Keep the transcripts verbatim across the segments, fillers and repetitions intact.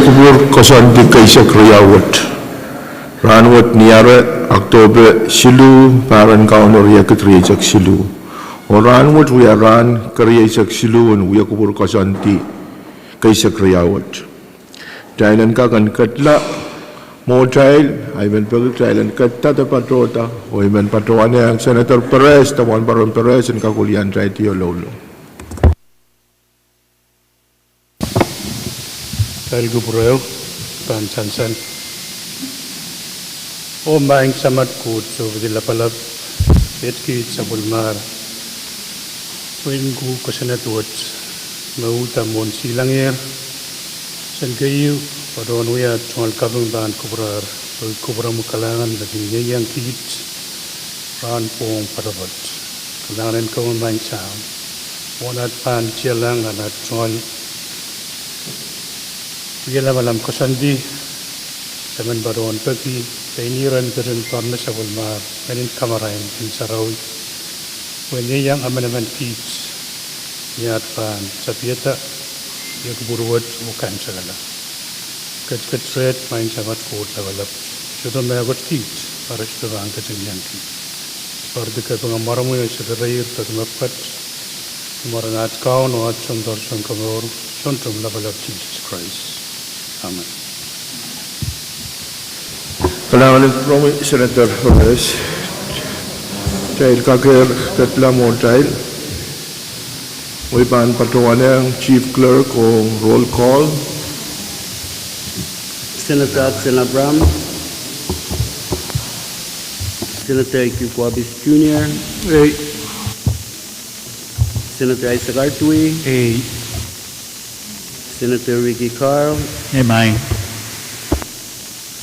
Kupwur koasoandi keisek riau wet. Rahnwet ni Niare, Oakotope siluh, pahr en Kauno riekid rieisek siluh. Oh rahnwet wia rahn kerieisek siluh en wia kupwur koasoandi keisek riau wet. Kitail en kak en ketla mwohtail, I men peki kitail en ketla de patohda, oh I men patohwanehng Senator Perez, de wahnpoaron Perez en kak welian taidi oh loulou. Kitail kupwure pahn sansal. Oh Maing Samat Koht, Sohpwedi Lapalap, iet kiht sapwellimahr, pwe ih kosonned wet me uhda mwohn silangir, sen keieu patohwan wia tungoal kaping pahn kupwurehr, oh kupwuromwi kalahngan me kin ieiang kiht rahn pwohng poatopoat. Kalahngan en komwi Maing Sahm, mwohn at pahn tialahng nan at tungoal wia lamalam koasoandi, se men patohwan peki pein ihr en ketin poarme sapwellimahr, men en kamarain, en sarawi, pwehn ieiang emenemen kiht ni at pahn sapiada wia kupwur wet oh kaimwisekala. Ketiket reht Maing Samat Koht Lapalap, sohte mehkot kiht, ma re sohte pahn ketin iang kiht. Pwaridi kaping en mwaromwi oh sekereir peki mepwukat, ni mwaren at Kaun oh at Soundoar Sounkomour, Sountomw Lapalap Sises Krais. Amen. Kalahngan en kupwuromwi Senator Perez. Kitail kakehr ketla mwohtail, oh I pahn patohwanehng Chief Clerk ong roll call. Senator Hudson Abraham. Senator Q Kuobis Junior. Ei. Senator Isaac R. Dewey. Ei. Senator Ricky Carl. Ei, Maing.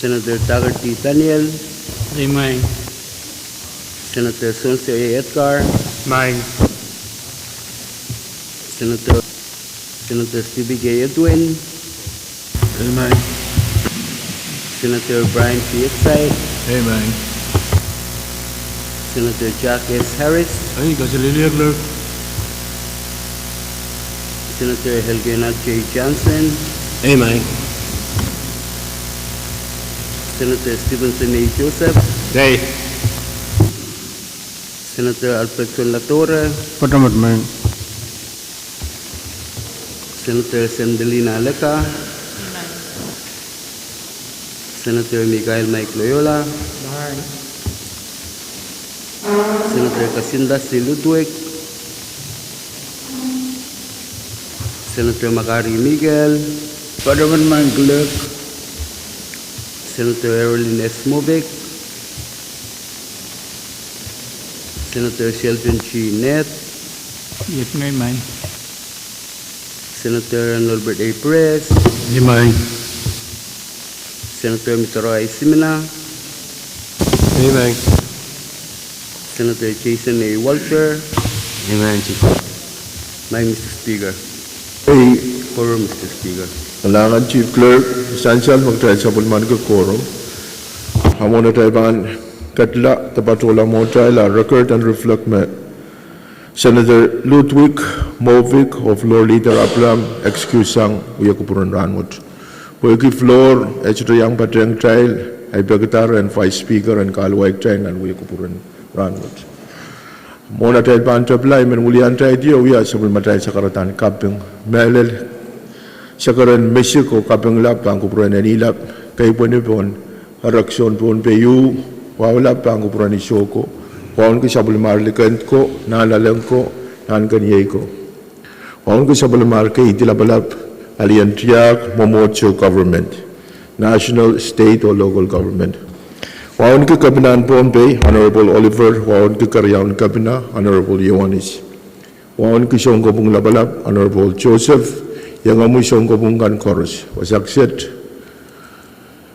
Senator Tucker T. Daniel. Ei, Maing. Senator Sons A. Edgar. Maing. Senator, Senator Stephen K. Edwin. Ei, Maing. Senator Brian P. Whiteside. Ei, Maing. Senator Jack S. Harris. Ei, kaselehlie Clerk. Senator Elkena J. Johnson. Ei, Maing. Senator Stevenson A. Joseph. Ei. Senator Albertson Ladore. Patohwan, Maing. Senator Sendelina Aleka. Senator Michael Mike Loyola. Senator Kasinda C. Ludwig. Senator Makari Miguel. Patohwan, Maing Clerk. Senator Erolin S. Movic. Senator Sheldon G. Neth. Ei, Maing. Senator Norbert A. Perez. Ei, Maing. Senator Mitaro I. Simina. Ei, Maing. Senator Jason A. Walter. Ei, Maing, Chief. Maing, Mister Speaker. Ei. Quorum, Mister Speaker. Kalahngan Chief Clerk, sansal me kitail sapwellimaniki quorum. A mwohn atail pahn ketla de patohla mwohtail, a record en reflect me Senator Ludwig Movic oh Floor Leader Abraham excuse sang wia kupwuren rahnwet. Pwehki floor e sohte iang patehng kitail, I peki kitail en Vice Speaker en kahluwa kitail nan wia kupwuren rahnwet. Mwohn atail pahn tepla, I men welian taidi oh wia sapwellimatail sakaradahn kaping. Mehlel, sakaren misik oh kaping lap pahn kupwuren eni lap, keipweni pohn erekiso en Pohnpei, wahu lap pahn kupwuren Isoko, wauneki sapwellimahr likend ko, nahn loaleng ko, nahn keniei ko. Wauneki sapwellimahr keidi lapalap, alien tiahk, mwomwohdiso government, national, state oh local government. Wauneki Kepinahn Pohnpei, Honorable Oliver, wauneki Keriaun Kepina, Honorable Ioanis. Wauneki sounkopwung lapalap, Honorable Joseph, iengomwi sounkopwung kan koaros, wasakiset.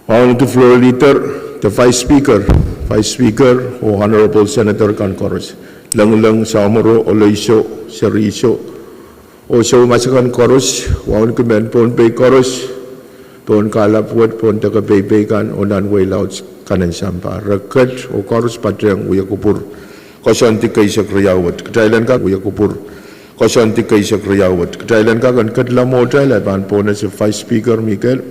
Wauneki Floor Leader, de Vice Speaker, Vice Speaker, oh Honorable Senator kan koaros, Lengleng, Samoro, Oloiso, Seriso, oh soumase kan koaros, wauneki mehn Pohnpei koaros, pohn kahlap wet, pohn deke peipei kan, oh nan wehi laud kan en sampah. Re ket oh koaros patehng wia kupwur koasoandi keisek riau wet. Kitail en kak wia kupwur koasoandi keisek riau wet. Kitail en kak en ketla mwohtail, e pahn pohnese Vice Speaker Mikel.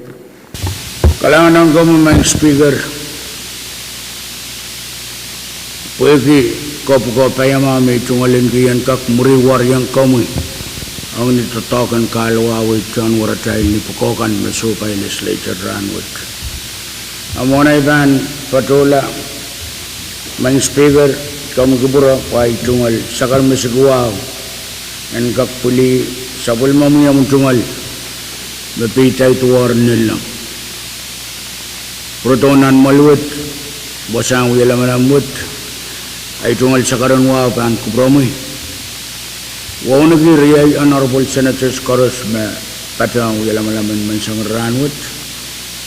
Kalahngan ong komwi, Madam Speaker, pwehki kopwuko paiamwahu me I tungoal en kak mwuri warehng komwi ong ni doadoahk en kahluwa wei tohn weratail ni pwukoa kan me sohpai legislature rahnwet. A mwohn ei pahn patohla, Madam Speaker, komwi kupwure, pwe I tungoal sakar me sikiwahu en kak pwili sapwellimomwi omw tungoal me peidahng duwehte nellong. Pwurodo nan mwoahl wet, wasahn wia lamalam wet, ei tungoal sakar en wahu pahn kupwuromwi. Wauneki riei Honorable Senators koaros me patohng wia lamalam en menseng rahnwet,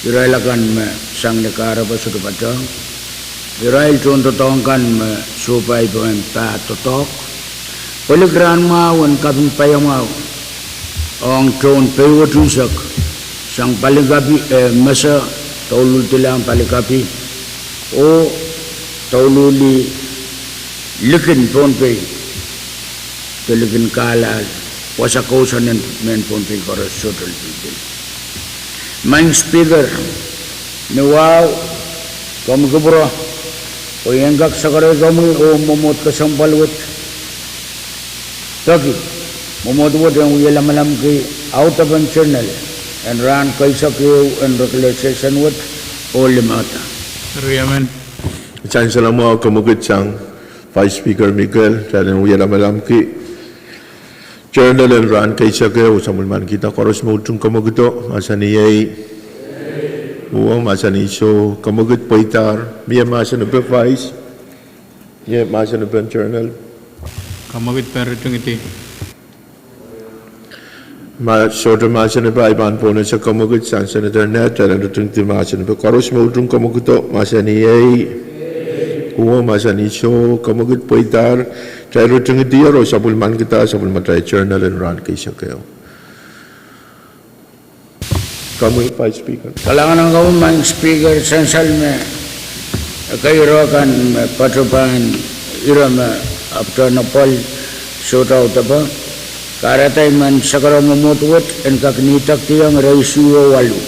irail akan me sang ni kahrepe sohte patohng, irail tohndoadoahk kan me sohpai pohn pahdoadoahk, pwilik rahnmwahu en kaping paiamwahu ong tohn pei wet unsek, sang palingkapi, eh, mese, douluhl dilahng palingkapi, oh douluhl likin Pohnpei, de likin kahlahl, wasa kousoan en mehn Pohnpei koaros sohte lipilipil. Madam Speaker, ni wahu, komwi kupwure, pwe I en kak sakarei komwi oh mwomwohd kesempwal wet, peki mwomwohd wet en wia lamalamki audepen journal en rahn keisek ehu en regular session wet oh limehda. Riemen. Sansal mwahu, kamwekid sang Vice Speaker Mikel, kitail en wia lamalamki journal en rahn keisek ehu, sapwellimankihda koaros me utung kamwekido, mahsanih ei. Uwen mahsanih soh, kamwekid pweidahr, mie mahsen epe Vice, mie mahsen epe journal. Kamwekid pahn ritingidi. Ma sohte mahsen epe, I pahn pohnese kamwekid sang Senator Ned, kitail en ritingidi mahsen epe. Koaros me utung kamwekido, mahsanih ei. Uwen mahsanih soh, kamwekid pweidahr, kitail ritingidi oh sapwellimankihda, sapwellimatail journal en rahn keisek ehu. Komwi Vice Speaker. Kalahngan ong komwi Madam Speaker, sansal me ekei ire kan me patohwan pahn ire me apwtehn apwal sohte audepe, kahrehda I men sakara mwomwohd wet en kak nidekdiong ire isuh oh waluh.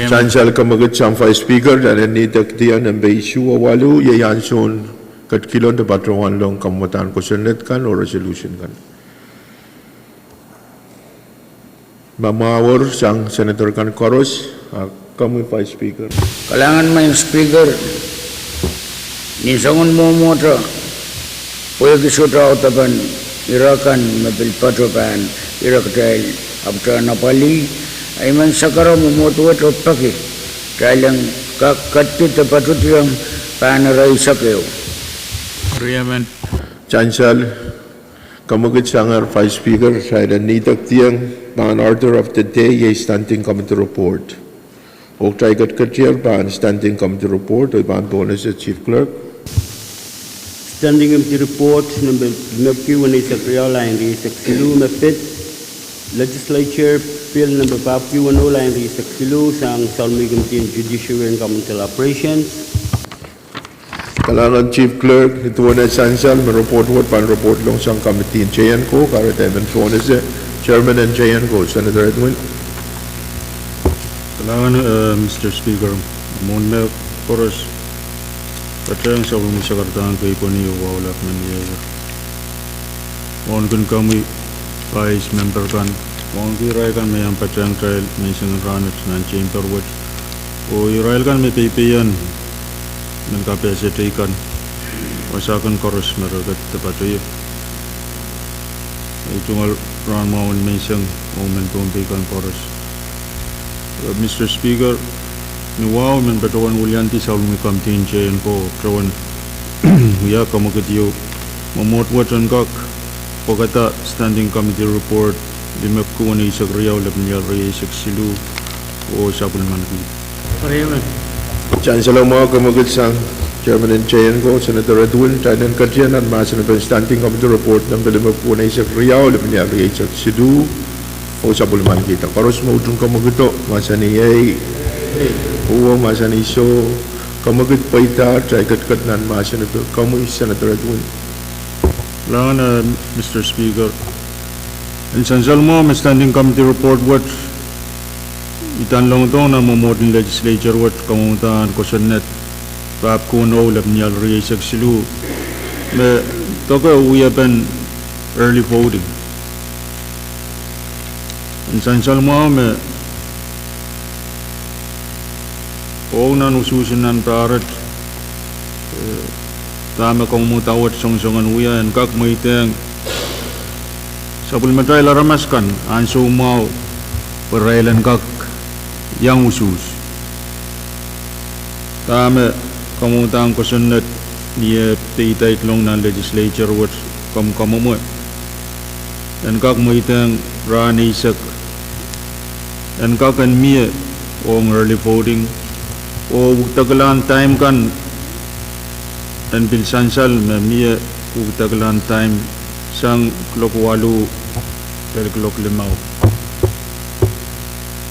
Sansal kamwekid sang Vice Speaker, kitail en nidekdiong nempe isuh oh waluh, iei ansoun ketikihdo de patohwanlong kamwadahn kosonned kan oh resolution kan. Ma mwahuer sang Senator kan koaros, a komwi Vice Speaker. Kalahngan Madam Speaker, ni soangen mwomwohd pwehki sohte audepen ire kan me pil patohwan pahn ire kitail apwtehn apwalih, I men sakara mwomwohd wet oh peki kitail en kak ketdi de patohdiong pahn ire eisek ehu. Riemen. Sansal, kamwekid sang Vice Speaker, kitail en nidekdiong pahn order of the day, iei Standing Committee Report. Oh kitail ketiketier pahn Standing Committee Report, oh I pahn pohnese Chief Clerk. Standing Committee Report nempe limepwiki weneisek riau, lain rieisek siluh, me pid Legislature Bill nempe pahpwiki weneu, lain rieisek siluh, sang Souleng Committee en Judiciary and Governmental Operations. Kalahngan Chief Clerk, nin duwen sansal me report wet pahn reportlong sang committee en J N ko, kahrehda I men pohnese Chairman en J N ko, Senator Edwin. Kalahngan, eh, Mister Speaker, mwohn me koaros, patehng sapwellime sakaradahn keipweni oh wahu lap me mie. Wauneki komwi Vice Member kan, wauneki irail kan me iang patehng kitail menseng rahnwet nan chamber wet, oh irail kan me peipeien mehn kapehse teikan, wasa kan koaros me re ket de patohdo. Ei tungoal rahn mwahu en menseng oh mehn Pohnpei kan koaros. Eh, Mister Speaker, ni wahu I men patohwan wiliandi sapwellime committee en J N ko patohwan wia kamwekid ieu mwomwohd wet en kak pwekada Standing Committee Report limepwiki weneisek riau, lepin lel rieisek siluh, oh sapwellimaniki. Sansal mwahu, kamwekid sang Chairman en J N ko, Senator Edwin, kitail en ketier nan mahsen epen Standing Committee Report nempe limepwiki weneisek riau, lepin lel rieisek siluh, oh sapwellimankihda. Koaros me utung kamwekido, mahsanih ei. Uwen mahsanih soh, kamwekid pweidahr, kitail ketiket nan mahsen epe, komwi Senator Edwin. Kalahngan, eh, Mister Speaker. En sansal mwahu me Standing Committee Report wet I tanlongdohng nan mwomwohd en legislature wet kamwadahn kosonned pahpwiki weneu lepin ial rieisek siluh me doke wiepen early voting. En sansal mwahu me ong nan usuhs en nan pahr wet, eh, dahme kamwadahn wet songosong en wia, en kak mweidehng sapwellimatail aramas kan ansou mwahu pwe irail en kak iang usuhs. Dahme kamwadahn kosonned ni eh peidahn idlong nan legislature wet kamwakamwomwe, en kak mweidehng rahn eisek en kak en mie ong early voting, oh wukdeklahn time kan en pil sansal me mie wukdeklahn time sang kuloak waluh lel kuloak limau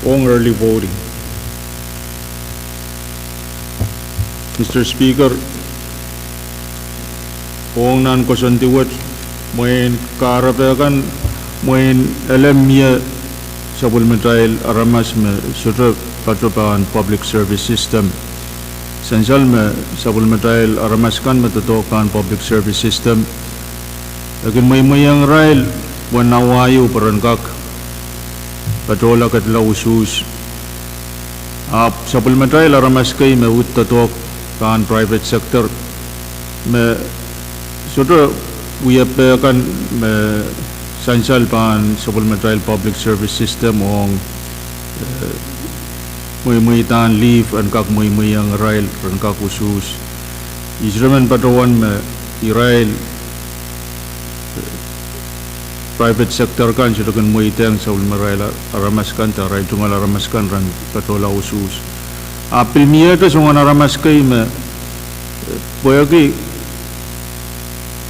ong early voting. Mister Speaker, ong nan koasoandi wet, mwein kahrepe kan, mwein ele mie sapwellimatail aramas me sohte patohwan public service system. Sansal me sapwellimatail aramas kan me doadoahk pahn public service system, e kin mweimweiong irail uwen awai pwe ren kak patohla ketla usuhs. Ahpw sapwellimatail aramas kei me uhd doadoahk pahn private sector, me sohte wiepe kan me sansal pahn sapwellimatail public service system ong, eh, mweimweidahn leave en kak mweimweiong irail ren kak usuhs. I sohte men patohwan me irail private sector kan sohte kin mweidehng sapwellimarail aramas kan de arail tungoal aramas kan ren patohla usuhs. Ahpw pil miehte soangen aramas kei me, eh, pwehki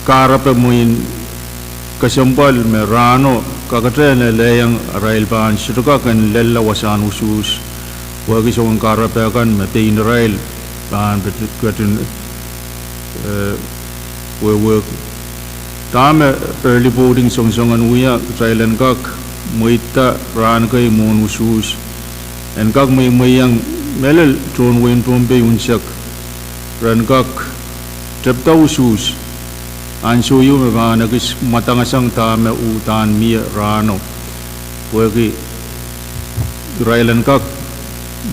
kahrepe mwein kesempwal me rahno kakete en elehiong arail pahn sohte kak en lella wasahn usuhs, pwehki soangen kahrepe kan me pein irail pahn pet-, ketin, eh, wehwehki. Dahme early voting songosong en wia, kitail en kak mweidada rahn kei mwohn usuhs, en kak mweimweiong mehlel tohn wehin Pohnpei unsek ren kak tepda usuhs ansou ieu me pahn ekis mwadangasang dahme uhdahn mie rahno, pwehki irail en kak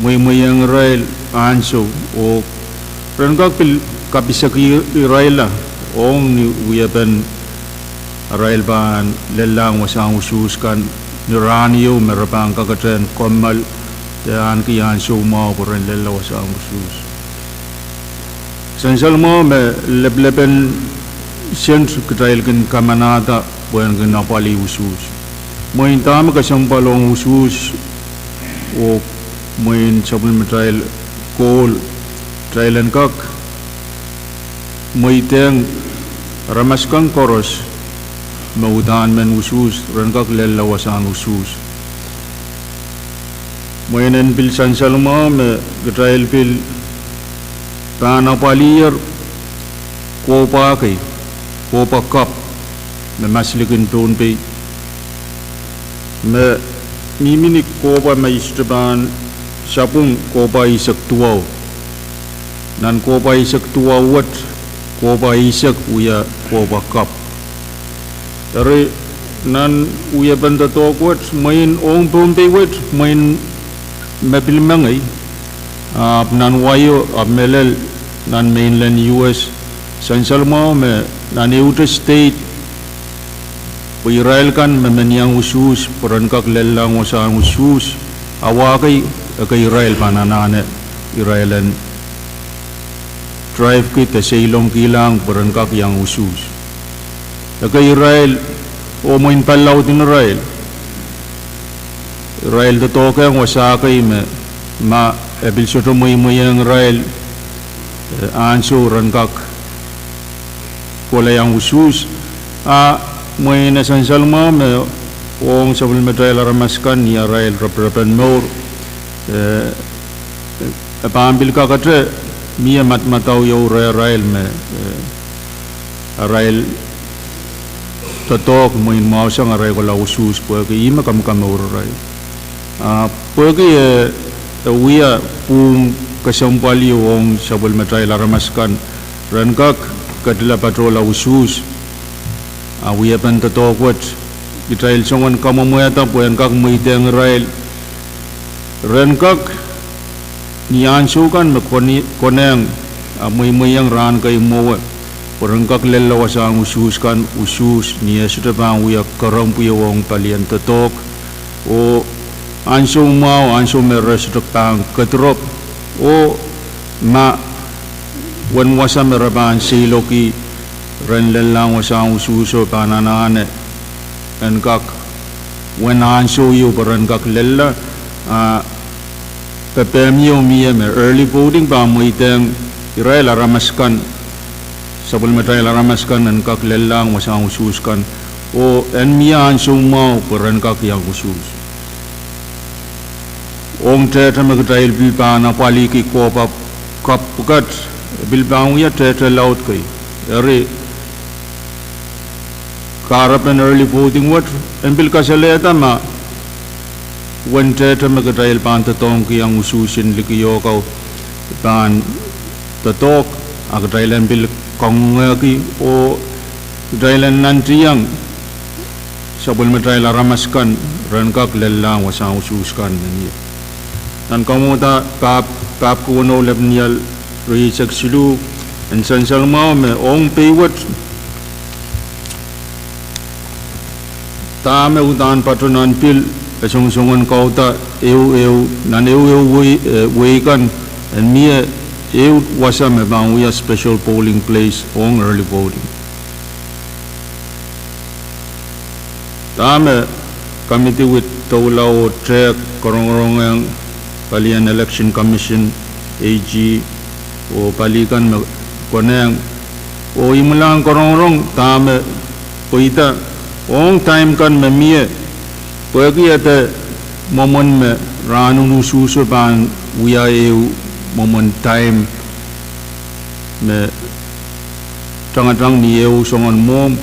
mweimweiong irail ansou, oh ren kak pil kapiseki irailla ong ni wiepen arail pahn lellahng wasahn usuhs kan ni rahn ieu me re pahn kakete en kommoal de ahneki ansou mwahu pwe ren lella wasahn usuhs. Sansal mwahu me lepelepen sent kitail kin kamanahda pwehn kin apwalih usuhs. Mwein dahme kesempwal ong usuhs oh mwein sapwellimatail koul, kitail en kak mweidehng aramas kan koaros me uhdahn men usuhs ren kak lella wasahn usuhs. Mwein en pil sansal mwahu me kitail pil pahn apwaliher kohpwa kei, kohpwa kapw me maslikin Pohnpei, me mihmi ni kohpwa me I sohte pahn sapwung, kohpwa eisek duwau. Nan kohpwa eisek duwau wet, kohpwa eisek wia kohpwa kapw. Eri nan wiepen doadoahk wet, mwein ong Pohnpei wet, mwein me pil mengei, ahpw nan wai o, ahpw mehlel nan mainland U S, sansal mwahu me nan ehute state, pwe irail kan me men iang usuhs pwe ren kak lellahng wasahn usuhs, awa kei, ekei irail pahn anahne irail en drive kihda seilong kihlahng pwe ren kak iang usuhs. Ekei irail, oh mwein pali laud en irail, irail doadoahkehng wasa kei me ma e pil sohte mweimweiong irail, eh, ansou ren kak kohla iang usuhs, a mwein e sansal mwahu me ong sapwellimatail aramas kan ni arail reprepen mour, eh, e pahn pil kakete mie madamadau ieu rehrail me, eh, arail doadoahk mwein mwahusang arail kohla usuhs pwehki ih me kamakamour irail. Ah, pwehki e, e wia pwuhng kesempwal ieu ong sapwellimatail aramas kan, ren kak ketila patohla usuhs, ah, wiepen doadoahk wet, kitail song en kamwomwehda pwe en kak mweidehng irail, ren kak ni ansou kan me kone-, konehng, ah, mweimweiong rahn kei mwowe, pwe ren kak lella wasahn usuhs kan, usuhs ni e sohte pahn wia kerempw ieu ong palien doadoahk, oh ansou mwahu, ansou me re sohte pahn kedirop, oh ma uwen wasa me re pahn seiloak, ren lellahng wasahn usuhso pahn anahne en kak, uwen ansou ieu pwe ren kak lella, ah, pepehm ieu mie me early voting pahn mweidehng irail aramas kan, sapwellimatail aramas kan en kak lellahng wasahn usuhs kan, oh en mie ansou mwahu pwe ren kak iang usuhs. Ong tehte me kitail pil pahn apwalihki kohpwukat, e pil pahn wia tehte laud kei. Eri kahrepen early voting wet, en pil kasalehda ma uwen tehte me kitail pahn doadoahngki iang usuhs en liki yoke pahn doadoahk, a kitail en pil kangongehki oh kitail en nantihong sapwellimatail aramas kan ren kak lellahng wasahn usuhs kan me mie. Nan Kamwohda pahp, pahpwiki weneu, lepin ial rieisek siluh, en sansal mwahu me ong pei wet dahme uhdahn patoh nan pil, e songosong en kauhda ehu, ehu, nan ehu, ehu wehi, eh, wehi kan, en mie ehu wasa me pahn wia special polling place ong early voting. Dahme Kamidi wet Doula oh Tehk karongorongehng palien Election Commission, A G, oh pali kan me konehng, oh imwilahn karongorong dahme pweida ong time kan me mie, pwehki ede mwomwen me rahnen usuhso pahn wia ehu mwomwen time me tangatang ni ehu soangen mwohmw,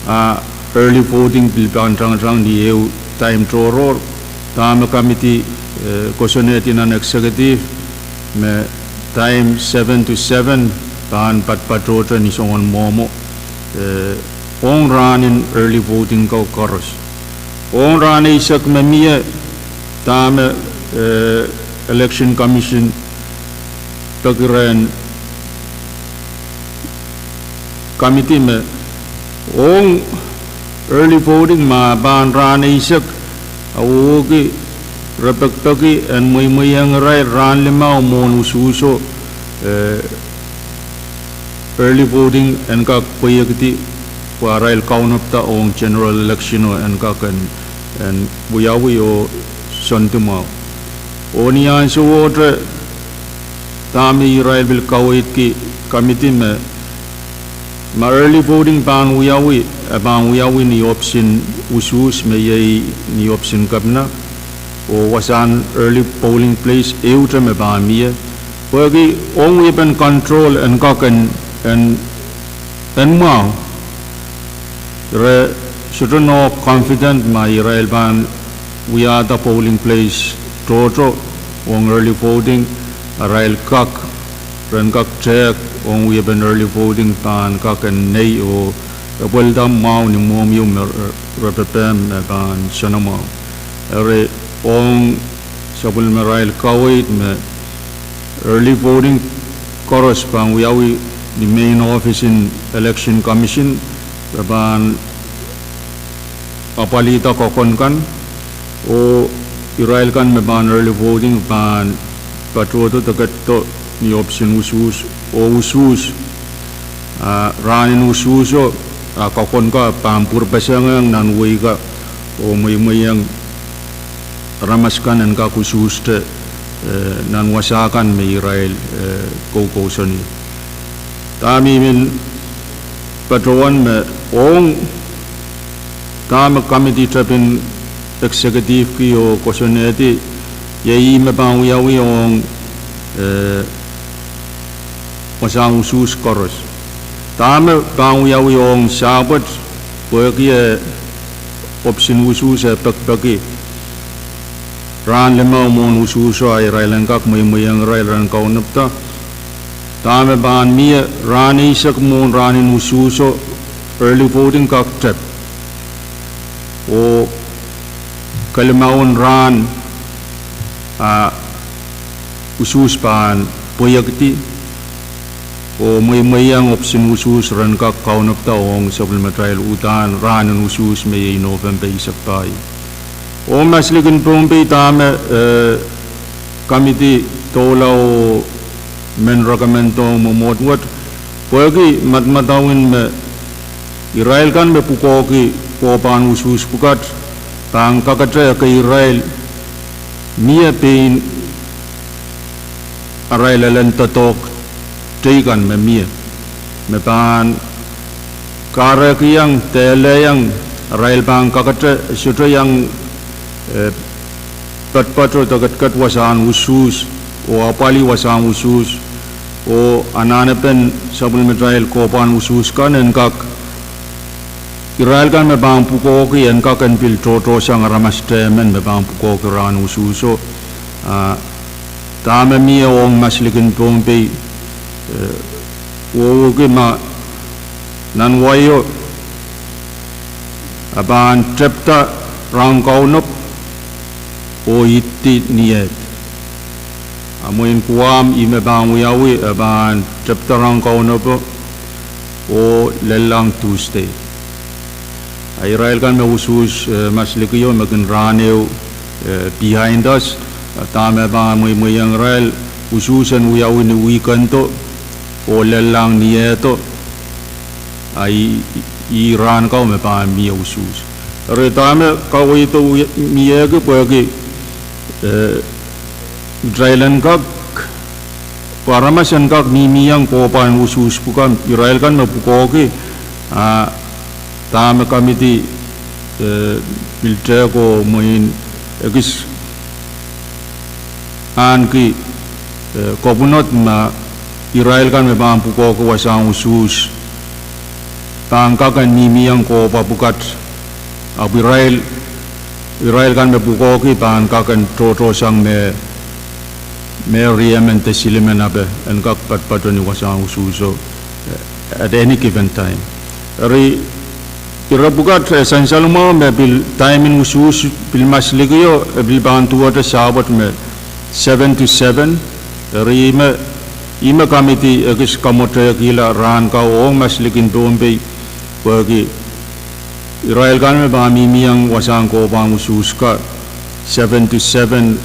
a early voting pil pahn tangatang ni ehu time tohrohr, dahme Kamidi, eh, koasoanehdi nan executive me time seven to seven pahn patpatohte ni soangen mwohmwo, eh, ong rahnen early voting ko koaros. Ong rahn eisek me mie, dahme, eh, Election Commission peki rehn Kamidi me ong early voting ma pahn rahn eisek, a wehwehki re pekipeki en mweimweiong irail rahn limau mwohn usuhso, eh, early voting en kak pweiekidi pwe arail kaunopada ong general election o en kak en, en wiawi oh soandi mwahu. Oh ni ahnsowohte dahme irail pil kaweidki Kamidi me ma early voting pahn wiawi, e pahn wiawi ni option usuhs me iei ni option kepina, oh wasahn early polling place ehute me pahn mie, pwehki ong wiepen control en kak en, en, en mwahu. Re sohte nohk confident ma irail pahn wiahda polling place tohto ong early voting, arail kak, ren kak tehk ong wiepen early voting pahn kak en nei oh epwelda mwahu ni mwohmw ieu me re, re pepehm me pahn soanamwahu. Eri ong sapwellimarail kaweid me early voting koaros pahn wiawi ni main office en Election Commission, re pahn apwalihda koakon kan, oh irail kan me pahn early voting pahn patohdo de ketido ni option usuhs, oh usuhs, a rahnen usuhso, a koakon ka pahn pwurpesengehng nan wehi ka, oh mweimweiong aramas kan en kak usuhste, eh, nan wasa kan me irail, eh, koukousoan ie. Dahme I men patohwan me ong dahme Kamidi tepin executive ki oh koasoanehdi, iei ih me pahn wiawi ong, eh, wasahn usuhs koaros. Dahme pahn wiawi ong sahpwet, pwehki e option usuhs e pekipeki, rahn limau mwohn usuhso a irail en kak mweimweiong irail ren kaunopada. Dahme pahn mie rahn eisek mwohn rahn en usuhso, early voting kak tep. Oh kalimaun rahn a usuhs pahn pweiekdi oh mweimweiong ohpis en usuhs ren kak kaunopada ong sapwellimatail uhdahn rahn en usuhs me iei November eisek pahieu. Oh maslikin Pohnpei dahme, eh, kamidi doula oh men recommend ong mwomwohd wet, pwehki madamadau en me irail kan me pwukoahki kohpahn usuhs pwukat pahn kakete ekei irail mie pein arail elen doadoahk teikan me mie, me pahn kahrekiong, dehlehiong arail pahn kakete sohte iang, eh, poatopoat de ketiket wasahn usuhs oh apwalih wasahn usuhs oh anahnepen sapwellimatail kohpahn usuhs kan en kak, irail kan me pahn pwukoahki en kak en pil tohtohsang aramas tehmen me pahn pwukoahki rahn usuhso. Ah, dahme mie ong maslikin Pohnpei, eh, wehwehki ma nan wai o e pahn tepda rahn kaunop oh ihdi ni ehd. A mwein Guam ih me pahn wiawi, e pahn tepda rahn kaunopo oh lellahng Tuesday. A irail kan me usuhs, eh, maslikio me kin rahn ehu, eh, behind us, a dahme pahn mweimweiong irail, usuhs en wiawi ni weekendo oh lellahng ni ehdo. A ih, ih rahn kau me pahn mie usuhs. Eri dahme kaweid o miehki pwehki, eh, irail en kak, pwe aramas en kak mihmi iang kohpahn usuhs pwukat, irail kan me pwukoahki, a dahme kamidi, eh, pil tehk oh mwein ekis ahneki, eh, kopwunod ma irail kan me pahn pwukoahki wasahn usuhs pahn kak en mihmi iang kohpahn pwukat, ahpw irail, irail kan me pwukoahki pahn kak en tohtohsang me, me riemen de silimen ape en kak poatopoat ni wasahn usuhso, eh, at any given time. Eri ire pwukat, eh, sansal mwahu me pil time en usuhs pil maslikio, eh, pil pahn duwehte Sahpwet me seven to seven. Eri ih me, ih me kamidi ekis kamwetehkihla rahn kau ong maslikin Pohnpei, pwehki irail kan me pahn mihmi iang wasahn kohpahn usuhs ka, seven to seven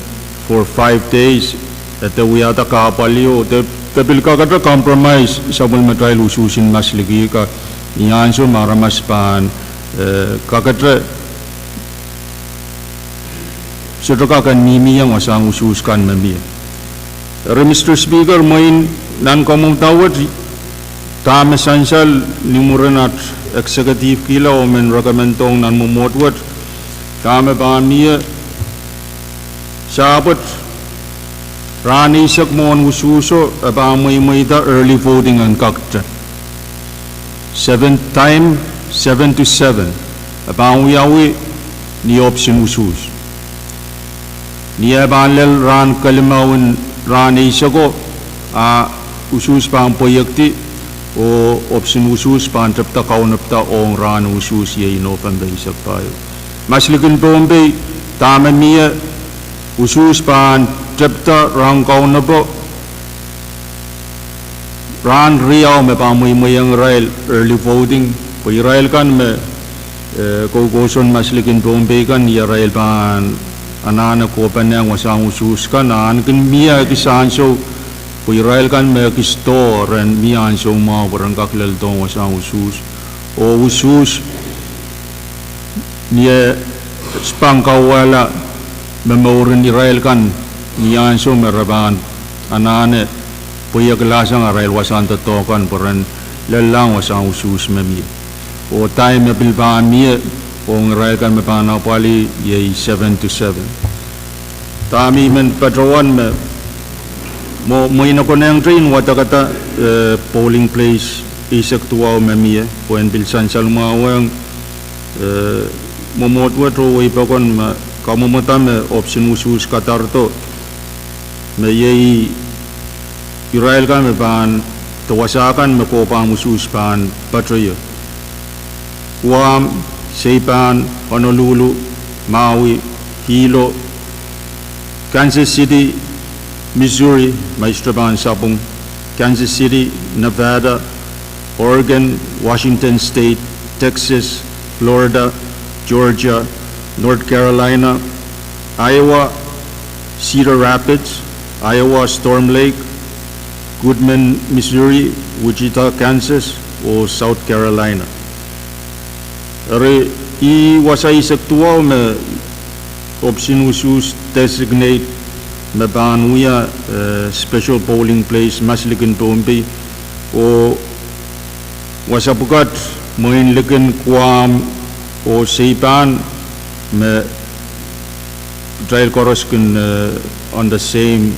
for five days, e de wiahda kahpwalio, de, de pil kakete compromise sapwellimatail usuhs en maslikih ka, ni ansou me aramas pahn, eh, kakete sohte kak en mihmi iang wasahn usuhs kan me mie. Eri Mister Speaker, mwein nan kamwomwdau wet, dahme sansal ni mwurin at executive kihla oh men recommend ong nan mwomwohd wet, dahme pahn mie, Sahpwet, rahn eisek mwohn usuhso, e pahn mweimweida early voting en kak tep. Seven time, seven to seven. E pahn wiawi ni ohpis en usuhs. Ni eh pahn lel rahn kalimau en rahn eiseko, a usuhs pahn pweiekdi, oh ohpis en usuhs pahn tepda kaunopada ong rahn usuhs iei November eisek pahieu. Maslikin Pohnpei, dahme mie, usuhs pahn tepda rahn kaunopo, rahn riau me pahn mweimweiong irail early voting, pwe irail kan me, eh, koukousoan maslikin Pohnpei kan, irail pahn anahne kohpene wasahn usuhs kan, a kin mie ekis ansou, pwe irail kan me ekis doh ren mie ansou mwahu pwe ren kak leldohng wasahn usuhs. Oh usuhs, ni eh sohte pahn kauwehla momourin irail kan ni ansou me re pahn anahne pweiekilahsang arail wasahn doadoahk kan pwe ren lellahng wasahn usuhs me mie. Oh time me pil pahn mie ong irail kan me pahn apwalih iei seven to seven. Dahme I men patohwan me, mwo, mwein e konehng tein wadekada, eh, polling place eisek duwau me mie, pwehn pil sansal mwahu ong, eh, mwomwohd wet oh wehi pokon me kamwomwada me ohpis en usuhs kadarodo me iei irail kan me pahn, de wasa kan me koh pahn usuhs pahn patohie: Guam, Saipan, Honolulu, Maui, Hilo, Kansas City, Missouri, ma ihte pahn sapwung, Kansas City, Nevada, Oregon, Washington State, Texas, Florida, Georgia, North Carolina, Iowa, Cedar Rapids, Iowa, Storm Lake, Goodman, Missouri, Wichita, Kansas, oh South Carolina. Eri, ih wasa eisek duwau me ohpis en usuhs designate me pahn wia, eh, special polling place maslikin Pohnpei, oh wasa pwukat mwein likin Guam oh Saipan me kitail koaros kin, eh, on the same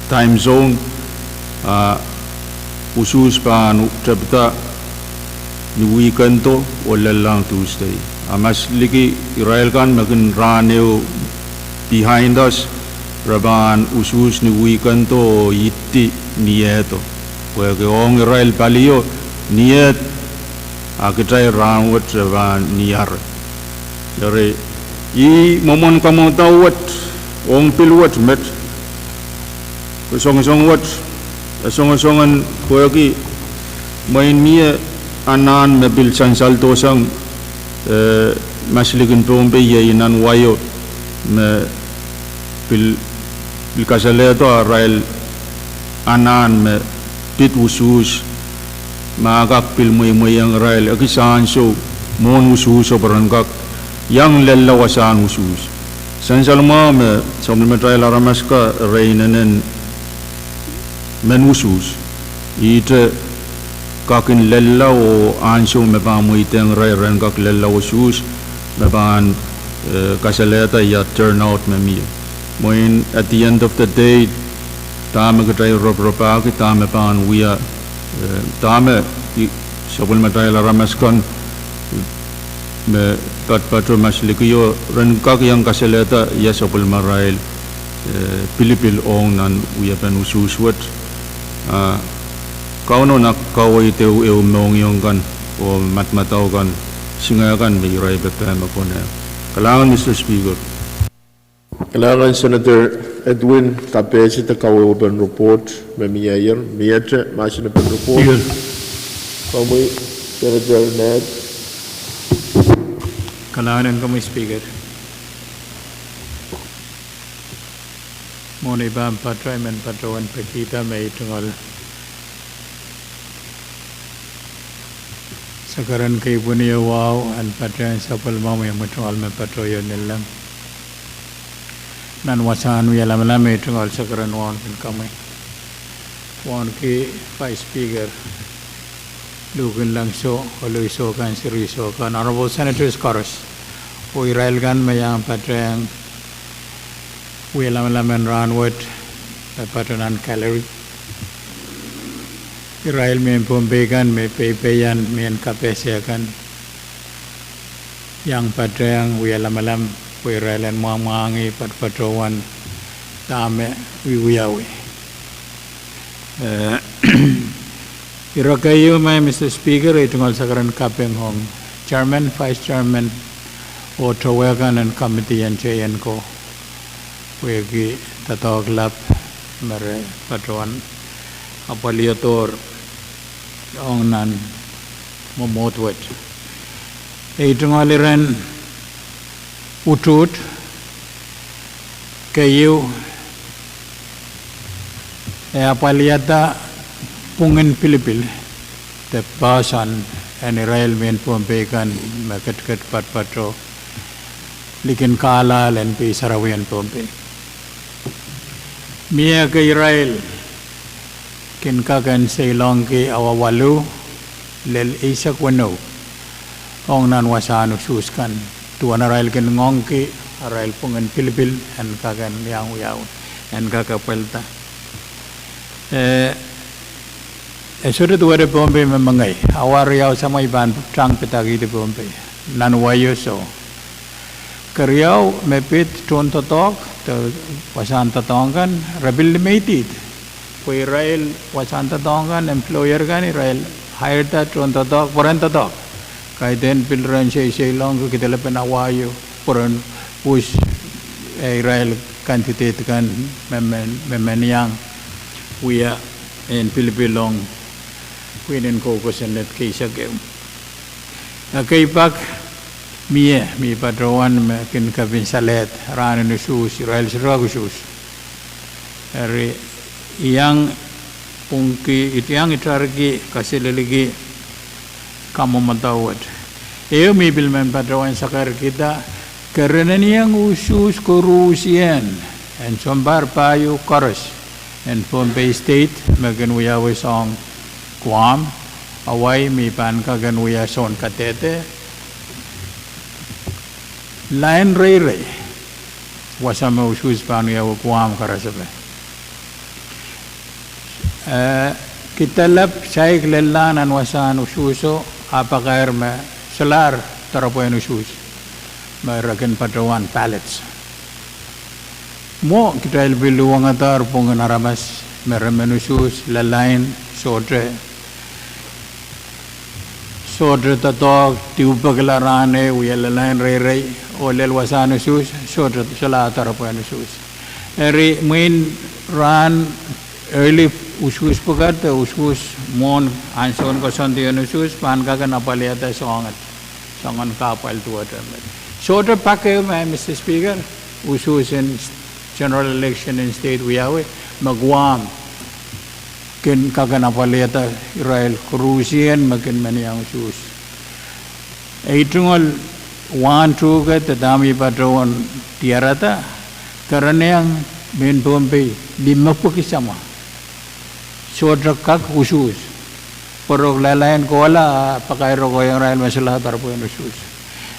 time zone, ah, usuhs pahn tepida ni weekendo oh lellahng Tuesday. A masliki irail kan me kin rahn ehu behind us, re pahn usuhs ni weekendo oh ihte ni ehdo. Pwehki ong irail palio ni ehd, a kitail rahnwet re pahn ni are. Eri, ih mwomwen kamwomwada wet, ong pil wet met, kasongosong wet, e songosong en pwehki mwein mie anahn me pil sansaldohsang, eh, maslikin Pohnpei iei nan waio me pil, pil kasalehdo arail anahn me pid usuhs, ma kak pil mweimweiong irail ekis ansou mwohn usuhso pwe ren kak iang lella wasahn usuhs. Sansal mwahu me sapwellimatail aramas ka re inenen men usuhs, ihte kak kin lella oh ansou me pahn mweidehng irail ren kak lella usuhs, me pahn, eh, kasalehda ia turnout me mie. Mwein at the end of the day, dahme kitail roporop ahki, dahme pahn wia, eh, dahme sapwellimatail aramas kan me patopato maslikio ren kak iang kasalehda ia sapwellimarail, eh, pilipil ong nan wiepen usuhs wet. Ah, Kauno en kak kaweid ehu mohngiong kan oh madamadau kan, singe kan me irail pepehm me konehng. Kalahngan, Mister Speaker. Kalahngan, Senator Edwin, kapehse de kawehwepen report me mieier, miehte mahsen en report. Komwi, Senator Ned. Kalahngan en komwi, Speaker. Mwohn ei pahn patoh, I men patohwan pekihda me ei tungoal sakaren kei pwunio wahu en patehng sapwellimomwi, mwet tungoal me patohio nileng nan wasahn wie lamalam. Ei tungoal sakaren wauneki komwi, wauneki Vice Speaker, luhk en Langso, oh Louiso kan, Siriso kan, Honorable Senators koaros, oh irail kan me iang patehng wie lamalam en rahnwet me patoh nan gallery. Irail mehn Pohnpei kan me peipeian mehn kapehse kan iang patehng wie lamalam pwe irail en mwahmwahngih patopatohwan dahme wiewiawi. Eh, ire keieu me, Mister Speaker, ei tungoal sakaren kaping ong Chairman, Vice Chairman, oh towe kan en committee en teienko, pwehki doadoahk lap me re patohwan apwalihada ong nan mwomwohd wet. Ei tungoal iren utuht keieu, e apwalihada pwungen pilipil de poahsoan en irail mehn Pohnpei kan me ketiket patopato likin kahlahl en pei sarawien Pohnpei. Mie ekei irail kin kak en seiloangki awa waluh lel eisek weneu ong nan wasahn usuhs kan, duwen arail kin ngoangki arail pwungen pilipil en kak en iang wiawi, en kak apwalihada. Eh, e sohte duwehte Pohnpei me mengei. Awa riau samwa I pahn tang pidakihdi Pohnpei. nan wai o. Keriau, me pid tohn doadoahk, de wasahn doadoahk kan, re pil limeidid. Pwe irail wasahn doadoahk kan, employer kan, irail hire-da tohn doadoahk, pweren doadoahk. Kaidehn pil ren seiseiloak kidelepen Hawaii o, pweren us, eh, irail candidate kan me men, me men iang wia en pilipil ong pwihnen kou kosonned keisek ehu. Ekei pak mie, mi patohwan me kin kepin salehd rahnen usuhs, irail sohte kak usuhs. Eri iang pwungki, iang itarki, kaseleliki kamwomwada wet. Ehu me I pil men patohwan sakarkihda, kerenieng usuhs koaruhsien, en sounpar pahieu koaros, en Pohnpei State, me kin wiawi soahng Guam, Hawaii, me pahn kak en wia soun kadehde lain reirei, wasa me usuhs pahn wiawi Guam karasepe. Eh, kidelap saik lella nan wasahn usuhso, a pakair me solahr doaropwehn usuhs, me re kin patohwan ballots. Mwo kitail pil uhwongadahr pwungen aramas, me re men usuhs, lalain, sohte, sohte doadoahk, dihpw pekila rahn ehu, wia lalain reirei, oh lel wasahn usuhs, sohte solahr doaropwehn usuhs. Eri mwein rahn early usuhs pwukat, usuhs mwohn ansoun koasoandi en usuhs, pahn kak en apwalihada soahng, soangen kahpwal duwehte met. Sohte pak ehu me, Mister Speaker, usuhs en general election en state wiawi, me Guam kin kak en apwalihada irail koaruhsien me kin men iang usuhs. Ei tungoal wahn tuhke de dahme I patohwan diarada, kerenieng mehn Pohnpei limepwiki samwa sohte kak usuhs. Pwurok lalain kohla, a pakair kohieng irail me solahr doaropwehn usuhs.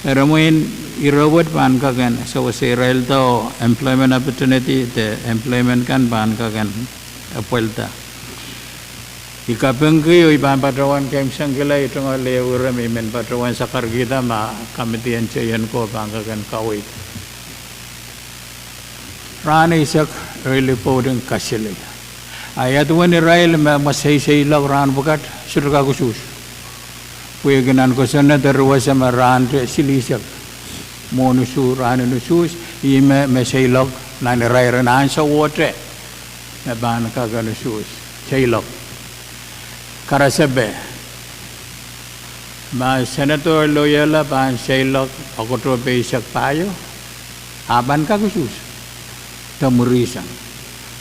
Eri mwein ire wet pahn kak en sewese irail doh employment opportunity de employment kan pahn kak en apwalihada. I kapingki oh I pahn patohwan keimwsengkihla, I tungoal ehu ire me I men patohwan sakarkihda ma committee en teien ko pahn kak en kaweid. Rahn eisek early voting kaselel. A ia duwen irail me, me seiseiloak rahn pwukat, sohte kak usuhs. Pwehki nan kosonned eri wasa me rahn te silihsek mwohn usuhs, rahnen usuhs, ih me, me seiloak nan irair en ansowohte me pahn kak en usuhs, seiloak. Karasepe, ma Senator Loyola pahn seiloak October eisek pahieu, a pahn kak usuhs de mwurin sang.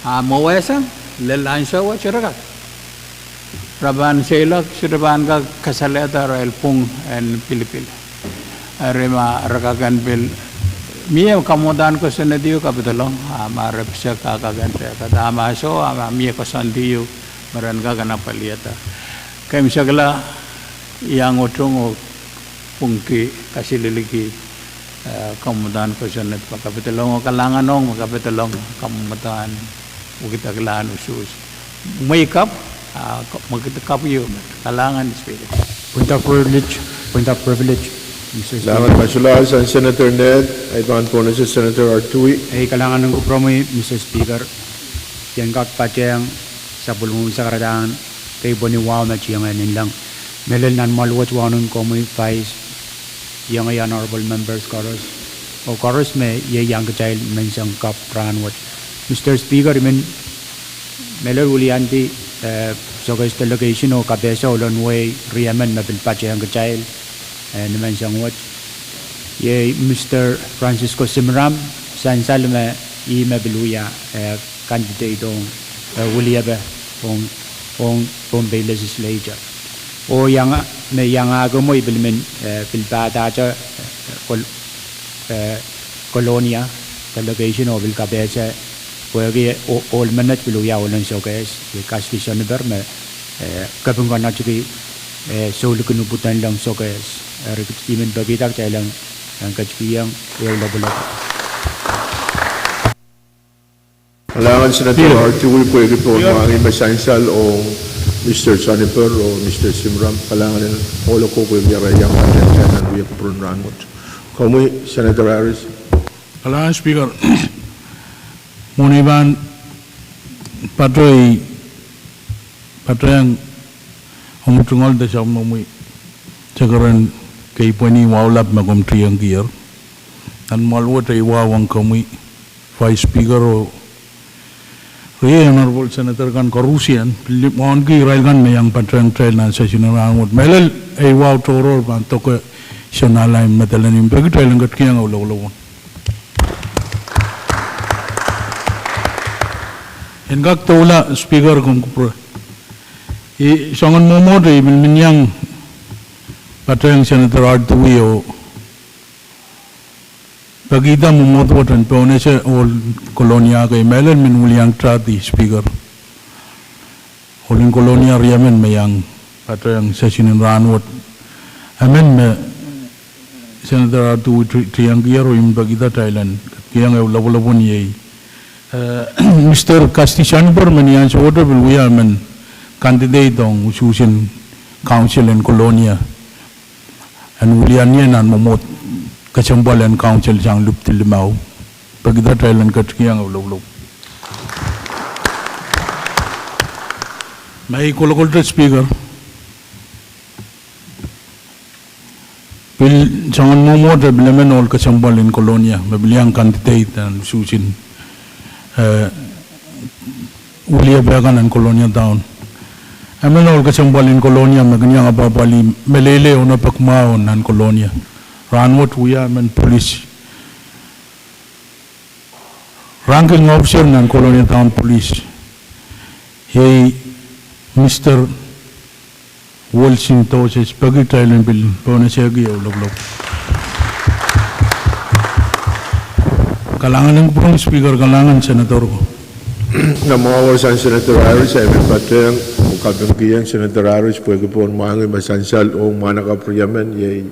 A mwowehsang, lel ansowo, sohte kak. Re pahn seiloak, sohte pahn kak kasalehda irail pwung en pilipil. Eri ma re kak en pil, mie kamwadahn kosonned ehu kapidolong, a ma re pisek a kak en tehkada, a ma soh, a ma mie koasoandi ehu me ren kak en apwalihada. Keimwsekla, iang utung oh pwungki, kaseleliki, eh, kamwadahn kosonned me kapidolong oh kalahngan ong me kapidolong kamwadahn wekidekla en usuhs. Mwein kap, ah, mwein kap ehu me. Kalahngan, Speaker. Point of privilege, point of privilege, Mister Speaker. Kalahngan, Mister Speaker. Senator Ned, I pahn pohnese Senator Artui. Ei kalahngan en kupwuromwi, Mister Speaker. I en kak patehng sapwellimomwi sakaradahn, kei pweni wahu me I iang en inleng. Mehlel nan mwahl wet wahu en komwi Vice, iang ei honorable members koaros, oh koaros me ieiang kitail menseng kap rahn wet. Mister Speaker, I men mehlel wiliandi, eh, Sokehs delegation oh kapehse ohl en wehi riemen me pil patehng kitail, eh, ni menseng wet. Iei Mister Francisco Simram, sansal me ih me pil wia, eh, candidate ong, eh, wiliepe ong, ong Pohnpei Legislature. Oh iang, me iangahki mwo I pil men, eh, pil pahdahte, eh, Kol-, eh, Kolonia delegation oh pil kapehse, pwehki o-, ohl menet pil wia ohl en Sokehs, I kasdi Soniper me, eh, kaping kanatiki, eh, soulikin pwuhden leng Sokehs. Eri I men pekihda kitail en, en ketikihong ehu lopwulopwul. Kalahngan Senator Artui pwehki pohnmwahngih me sansal ong Mister Sonneborg oh Mister Shemram, kalahngan en ohl ko pwehki arail iang patehng nan wia kupwuren rahnwet. Komwi, Senator Harris. Kalahngan Speaker. Mwohn ei pahn patohwan patehng omw tungoal de sapwellimomwi, se keren keipweni wahu lap me komw tiengkier. Nan mwoahl wet ei wahu ong komwi, Vice Speaker oh riei Honorable Senator kan koarusie, pil mwahuki irail kan me iang patehng kitail nan session en rahnwet. Mehlel ei wahu tohrohr pahn doke Senalai Medelenim pwehki kitail en ketikihong ehu lopwulopwun. En kak doula Speaker, komw kupwure. I soangen mwomwohd ei pil men iang patehng Senator Artui oh pekihda mwomwohd wet en pohnese ohl Kolonia kei, mehlel men wiliandi Speaker. Ohl en Kolonia riemen me iang patehng session en rahnwet. Emen me Senator Artui ti-, tiengkier oh I men pekihda kitail en ketikihong ehu lopwulopwun iei, eh, Mister Kasti Sonneborg, me ni ansou wet pil wia emen candidate ong usuhsin council en Kolonia en wiliandi nan mwomwohd kesempwal en council sang lipwdi limau. Pekihda kitail en ketikihong ehu lopwulopwun. Me I kolokolte Speaker, pil soangen mwomwohd e pil emen ohl kesempwal en Kolonia me pil iang candidate nan usuhsin, eh, wiliepehkan en Kolonia Town. Emen ohl kesempwal en Kolonia me kin iang apwapwalih meleilei oh onopek mwahu nan Kolonia. Rahnwet wia emen police, ranking officer nan Kolonia Town Police, iei Mister Wilson Toses, peki kitail en pil pohnese ki ehu lopwulopwun. Kalahngan en kupwuromwi Speaker, kalahngan Senator ko. Nan mwahuwasang Senator Harris, I men patehng oh kapingkihong Senator Harris pwehki pohn mwahngih me sansal oh mwahnakapw riemen, iei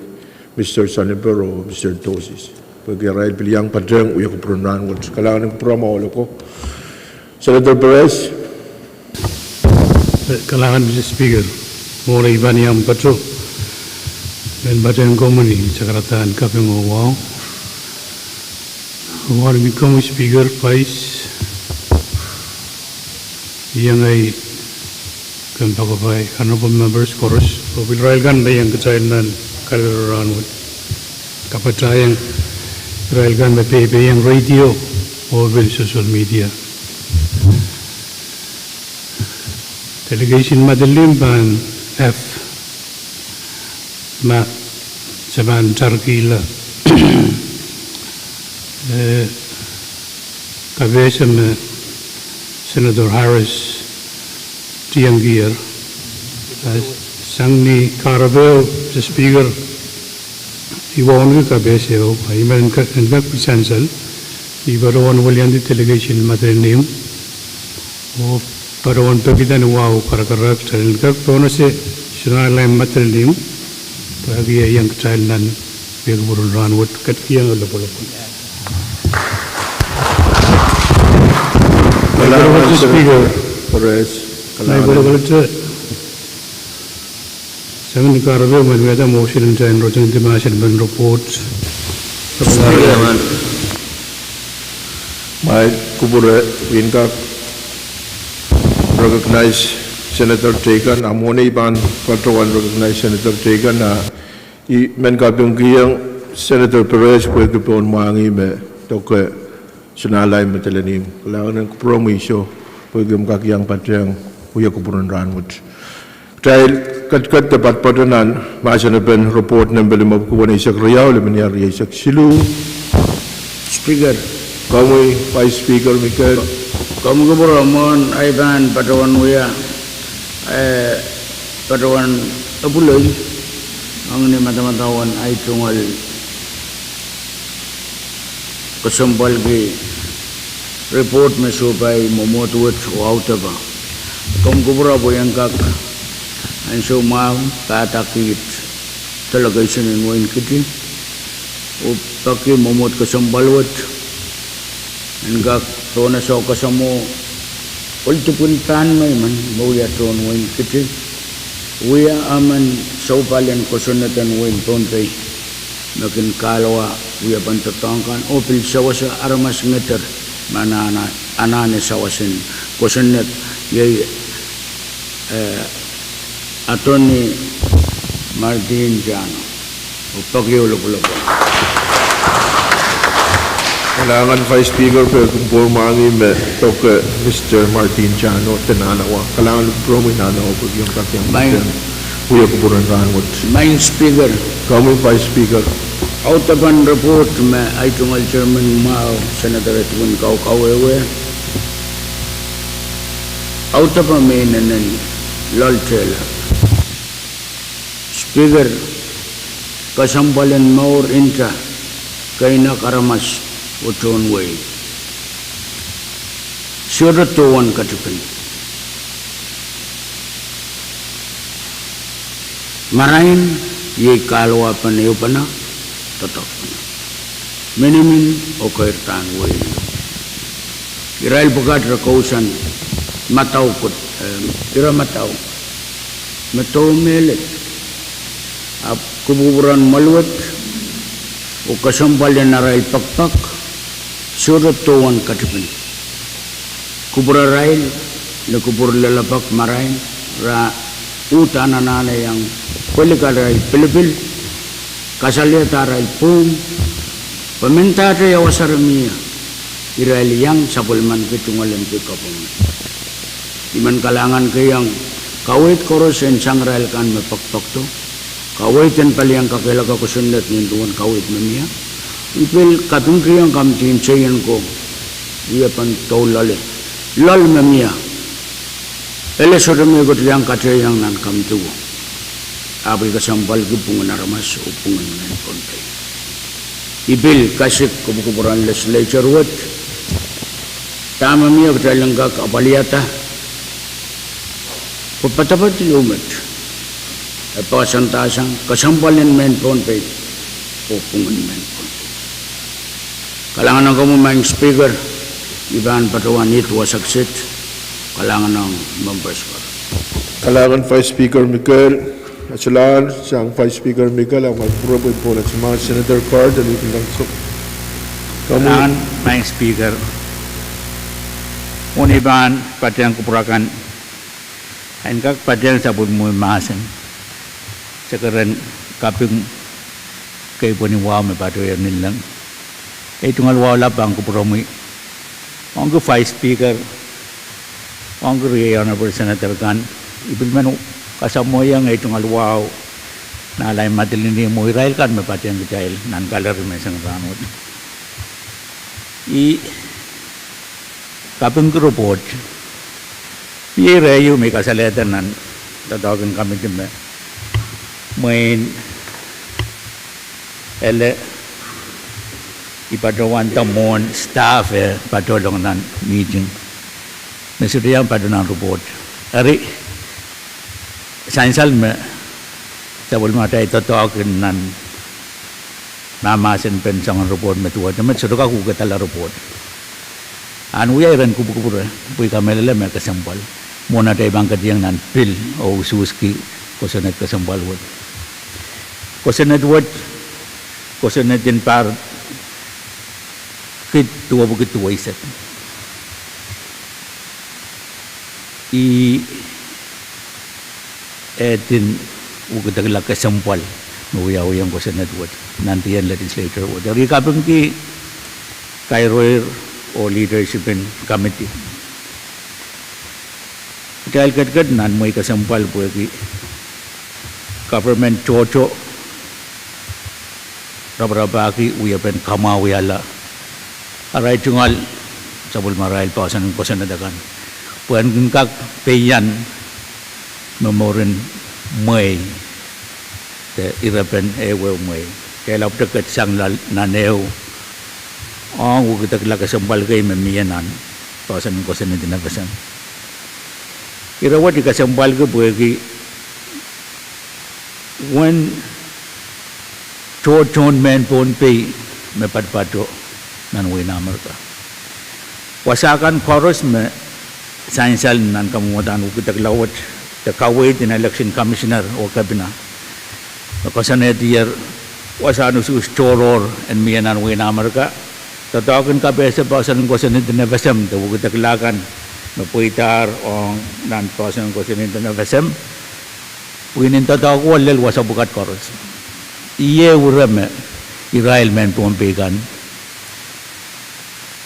Mister Sonneborg oh Mister Toses, pwehki arail pil iang patehng wia kupwuren rahnwet. Kalahngan en kupwuromw ohl ko. Senator Perez. Kalahngan Mister Speaker, mwohn ei pahn iang patoh, I men patehng komwi ni sakaradahn kaping oh wahu. Wauneki komwi Speaker, Vice, iang ei kompoakepahi, honorable members koaros, oh pil irail kan me iang kitail nan kalel rahnwet. Kapatahiong irail kan me peipehiong radio oh pil social media. Delegation Madolenihmw pahn F, ma se pahn tarkihla, eh, kapehse me Senator Harris tiengkier. A sang ni kahrepe, Mister Speaker, I wauneki kapehse o, a I men en kak, en kak pil sansal, I patohwan wiliandi delegation Madolenihmw oh patohwan pekihda ni wahu karakarahk kitail en kak pohnese Senalai Madolenihmw pwehki e iang kitail nan wia kupwuren rahnwet. Ketikihong ehu lopwulopwun. Kalahngan Speaker. Perez. Kalahngan. Sang ni kahrepe, I men wiahda motion en kitail en rotingdi mahsen en report. Speaker, I men, ma I kupwure, I en kak recognize Senator Tekan, a mwohn ei pahn patohwan recognize Senator Tekan, a I men kapingkihong Senator Perez pwehki pohn mwahngih me doke Senalai Madolenihmw. Kalahngan en kupwuromwi Speaker pwehki omw kak iang patehng wia kupwuren rahnwet. Kitail ketiket de poatopoat nan mahsen en report nempe limepwiki weneisek riau, limenia rieisek siluh. Speaker. Komwi Vice Speaker Mikel. Komwi kupwure, mwohn ei pahn patohwan wia, eh, patohwan apwulih, I ngehni madamadau en ei tungoal kesempwalki report me sohpai mwomwohd wet oh audepe. Komwi kupwure pwe I en kak ansou mwahu padahki delegation en wehin Kiti oh peki mwomwohd kesempwal wet en kak pohnese kesempwal Ohl dipwin pahn mweimwen me wia tohn wehin Kiti, wia emen soupahl en kosonned en wehin Pohnpei me kin kahluwa wiepen doadoahk kan oh pil sewese aramas ngeder me anahne sawas en kosonned, iei, eh, Attorney Martin Jano. Oh peki ehu lopwulopwon. Kalahngan Vice Speaker, peki pwurehng mwahngih me peki Mister Martin Jano de nahnao. Kalahngan pwurehng mwahngih nahnao pwe kin kak iang Maing. Wia kupwuren rahnwet. Maing Speaker. Komwi Vice Speaker. Audepen report me ei tungoal chairman mwahu, Senator Edwin Kau kawehwe. Audepe me inenen loal tehlap. Speaker, kesempwal en mour nta, keinek aramas oh tohn wehi. Sohte duwen ketipin. Marain iei kahluwapen ehupene, doadoahkpene. Minimin oh keirda wehi. Irail pwukat re kousoan madau, eh, ire madau me doh mehlel. Ahpw kupwukupwuren mweluwed oh kesempwal en arail pekpek, sohte duwen ketipin. Kupwurarail, ni kupwur lelepek marain, re uhd anahne iang pweliki arail pilipil, kasalehda arail pwung, pwe mendahte ia wasa re mie, irail iang sapwellimaniki tungoal mpiko pwung. I men kalahnganki iang kaweid koaros en sang irail kan me pekpekdo. Kaweid en palian kakehlaka kosonned nin duwen kaweid me mie. I pil kapingkihong kamidi en seien ko, wiepen doulaloal, loal me mie. Ele sohte mehkot iang katehiong nan kamidi o. Ahpw I kesempwalki pwungen aramas oh pwungen mehn Pohnpei. I pil kasik kupwukupwuren legislature wet, dahme mie kitail en kak apwalihada, pwe poadoapoad ieu met e poahsoandahsang kesempwal en mehn Pohnpei oh pwungen mehn Pohnpei. Kalahngan ong komwi Maing Speaker, I pahn patohwan ih wasa kiset. Kalahngan ong members koaros. Kalahngan Vice Speaker Mikel. Asalal sang Vice Speaker Mikel, ahmw kupwure pwe I pahn pwoula Senator Card, de I pil kalahngan Maing Speaker. Mwohn I pahn patehng kupwur akan, en kak patehng sapwellimomwi mahsen, se keren kaping kei pweni wahu me patohier ninleng. Ei tungoal wahu lap pahn kupwuromwi, ong ki Vice Speaker, ong ki riei Honourable Senator kan, I pil men kasamwoiong ei tungoal wahu, nah lain madilin ihmwo irail kan me patehng kitail nan kalari menseng rahnwet. I kapingki report, mie ire ieu me I kasalehda nan doadoahk en kamidi me mwein ele I patohwanda mwohn staff e patohlong nan mihting me sohte iang patoh nan report. Eri sansal me sapwellimatail doadoahk nan mahmahsen pen soangen report me duwehte met sohte kak uhkehda report. Ahn wia iren kupwukupwure, pwe I kamehlele me kesempwal. Mwohn atail pahn ketiong nan pil oh usuhski kosonned kesempwal wet. Kosonned wet, kosonned en pahr kid duwepwiki duweisek. I ehtin uhkidekla kesempwal me wiawihong kosonned wet nan dih en legislature wet. Eri I kapingki kairoir oh leadership en kamidi. Kitail ketiket nan mwehi kesempwal pwehki government tohto raparapahki wiepen kamwahwihala arail tungoal sapwellimarail poahsoan en kosonned akan, pwe en kin kak peian me mwurin mwehi de irepen ehuehu mwehi. Kitail ahpwete ketsang loal nan ehu ong uhkidekla kesempwal kei me mie nan poahsoan en kosonned en FSM. Ire wet I kesempwalki pwehki uwen tohtohn mehn Pohnpei me patopato nan wehin Amerika. Wasa kan koaros me sansal nan kamwadahn wekidekla wet, de kaweid en election commissioner oh kepina, me koasoanehdier wasahn usuhs tohrohr en mie nan wehin Amerika, doadoahk en kapehse poahsoan en kosonned en FSM de wekidekla kan me pweidahr ong nan poahsoan en kosonned en FSM, pwihn en doadoahko lel wasa pwukat koaros. Iei ire me irail mehn Pohnpei kan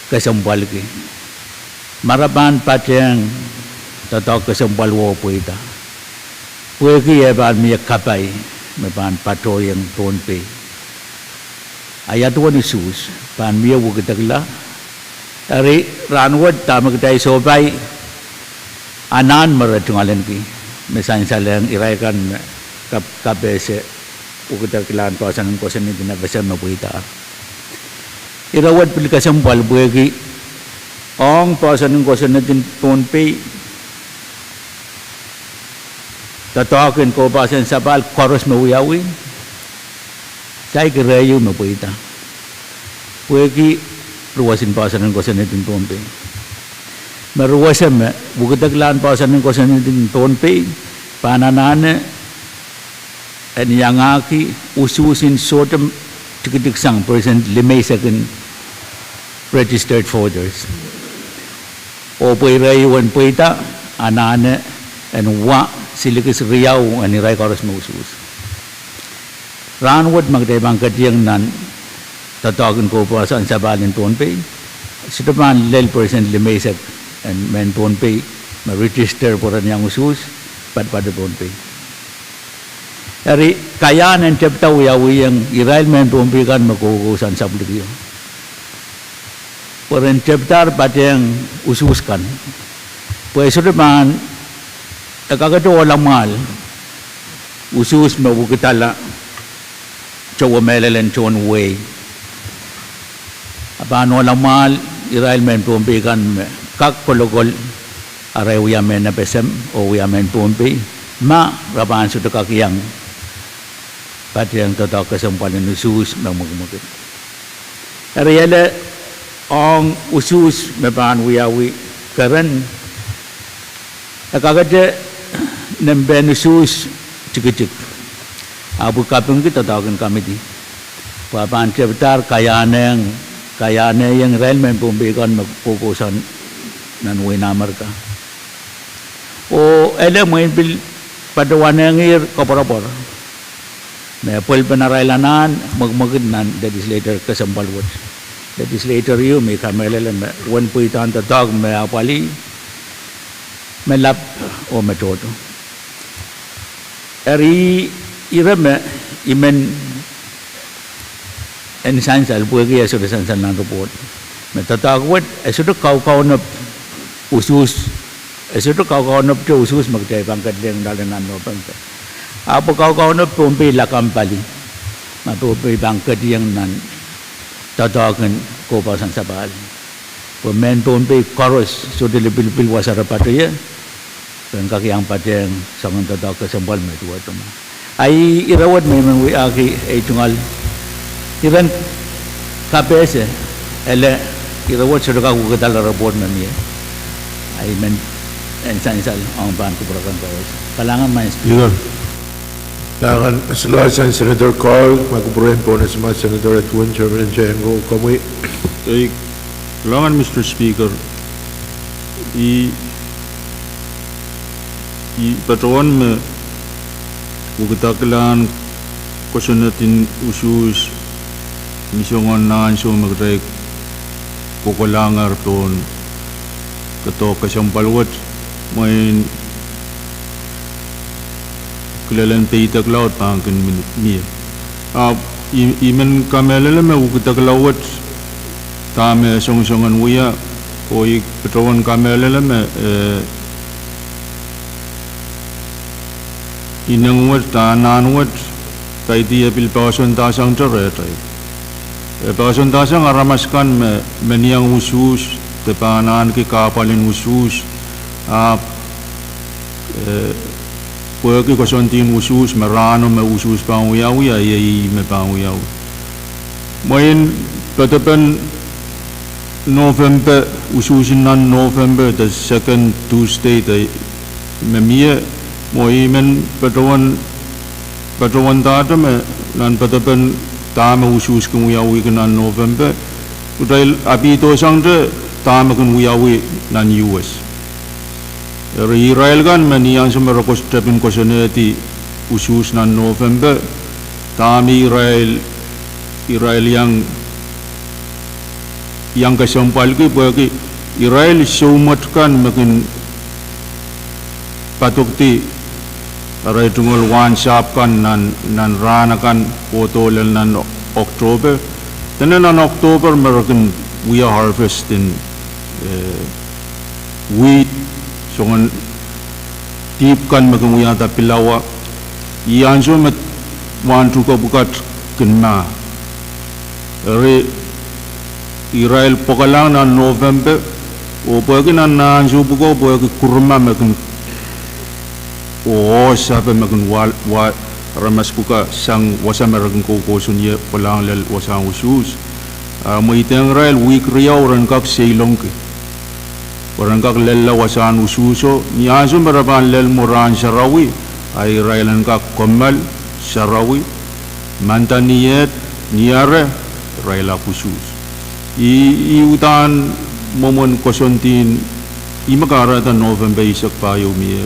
kesempwalki ma re pahn patehng doadoahk kesempwal wo pweida, pwehki e pahn mie kapai me pahn patohieng Pohnpei. A ia duwen usuhs pahn mie wekidekla? Eri, rahnwet dahme kitail sohpai anahn me re tungoalenki, me sansalehng irail kan me kap- kapehse wekideklahn poahsoan en kosonned en FSM me pweidahr. Ire wet pil kesempwal pwehki ong poahsoan en kosonned en Pohnpei, doadoahk en koh poahsoan sapahl koaros me wiawi, saik ire ehu me pweida, pwehki ruwesin poahsoan en kosonned en Pohnpei. Me ruwese me wekideklahn poahsoan en kosonned en Pohnpei pahn anahne en iangahki usuhs en sohte tikitik sang percent limeisek en registered voters. Oh pwe ire ehu en pweida, anahne en wa silikis riau en irail koaros me usuhs. Rahnwet ma kitail pahn ketieng nan doadoahk en koh poahsoan sapahl en Pohnpei, sohte pahn lel percent limeisek en mehn Pohnpei me register pwe ren iang usuhs, patopato Pohnpei. Eri, kaiahn en tepda wiawihong irail mehn Pohnpei kan me koukousoan sapwlikio pwe ren tepdahr patehng usuhs kan, pwe sohte pahn, e kakete ohla mwahl usuhs me wekidala towe mehlel en tohn wehi. A pahn ohla mwahl irail mehn Pohnpei kan me kak kolokol arail wia mehn FSM oh wia mehn Pohnpei, ma re pahn sohte kak iang patehng doadoahk kesempwal en usuhs me mwekimwekid. Eri ele ong usuhs me pahn wiawi keren, e kakete nempehn usuhs tikitik, ahpw kapingki doadoahk en kamidi, pwe a pahn tepdahr kaiahnehiong, kaiahnehiong irail mehn Pohnpei kan me koukousoan nan wehin Amerika. Oh ele mwein pil patohwanengier koapworopwor me pwelpen arail anahn mwekimwekid nan legislator kesempwal wet. Legislator ieu me I kamehlele me uwen pweidahn doadoahk me apwalih, me lap oh me tohto. Eri ire me I men en sansal pwehki e sohte sansal nan report, me doadoahk wet e sohte kaukaunop usuhs, e sohte kaukaunopte usuhs me kitail pahn ketieng loale nan November. Ahpw kaukaunop Pohnpei lakapw pali, ma Pohnpei pahn ketieng nan doadoahk en koh poahsoan sapahl, pwe mehn Pohnpei koaros, sohte lipilipil wasa re patohie, ren kak iang patehng soangen doadoahk kesempwal me duwehte mwo. A ih ire wet me I men wiahki ei tungoal, iren kapehse, ele ire wet sohte kak wekidala report me mie. A I men en sansal ong pahn kupwur akan koaros. Kalahngan, Madam Speaker. Kalahngan, Senator Carl, ma kupwuren Pohnpei, Senator Edwin, Chairman Jainko, komwi. Kalahngan, Mister Speaker. I, I patohwan me wekideklahn kosonned en usuhs ni soangen ansou me kitail kokohlahngehr pohn doadoahk kesempwal wet, mwein kilelen peidek laud pahn kin mie. Ahpw I, I men kamehlele me wekidekla wet dahme songosong en wia, oh I patohwan kamehlele me, eh, ineng wet, anahn wet, kaidehn e pil poasoandahsang rehtail. E poasoandahsang aramas kan me men iang usuhs, de pahn ahneki kahpwal en usuhs, ahpw, eh, pwehki koasoandi en usuhs me rahno me usuhs pahn wiawi, a iei ih me pahn wiawi. Mwein poadoapen November, usuhs nan November, the second Tuesday, the, me mie, mwo I men patohwan, patohwan dahte me nan poadopen dahme usuhs kin wiawi nan November, kitail apwtehsang te dahme kin wiawi nan U S. Eri irail kan me ni ansou me re kos-, tepin koasoanehdi usuhs nan November, dahme irail, irail iang, iang kesempwalki pwehki irail soumwet kan me kin padokedi arail tungoal wahnsahpw kan nan, nan rahn akan kohdo lel nan October. Dene nan October me re kin wia harvest en, eh, wheat, soangen dihp kan me kin wiahda pilawa, ih ansou me wahn tuhke pwukat kin mah. Eri irail pwukalahng nan November, oh pwehki nan ansou pwuko pwehki kurma me kin, oh, oh sape me kin wa, wa, aramas pwuka sang wasa me re kin kou, kousoan ie pwalahng lel wasahn usuhs. A mweidehng irail wihk riau ren kak seilongki. Pwe ren kak lella wasahn usuhso, ni ansou me re pahn lel mwo rahn sarawi, a irail en kak kommoal sarawi, manda ni ehd, ni are, irail ahpw usuhs. I, ih uhdahn mwomwen koasoandi, ih me kahrehda November eisek pahieu mie.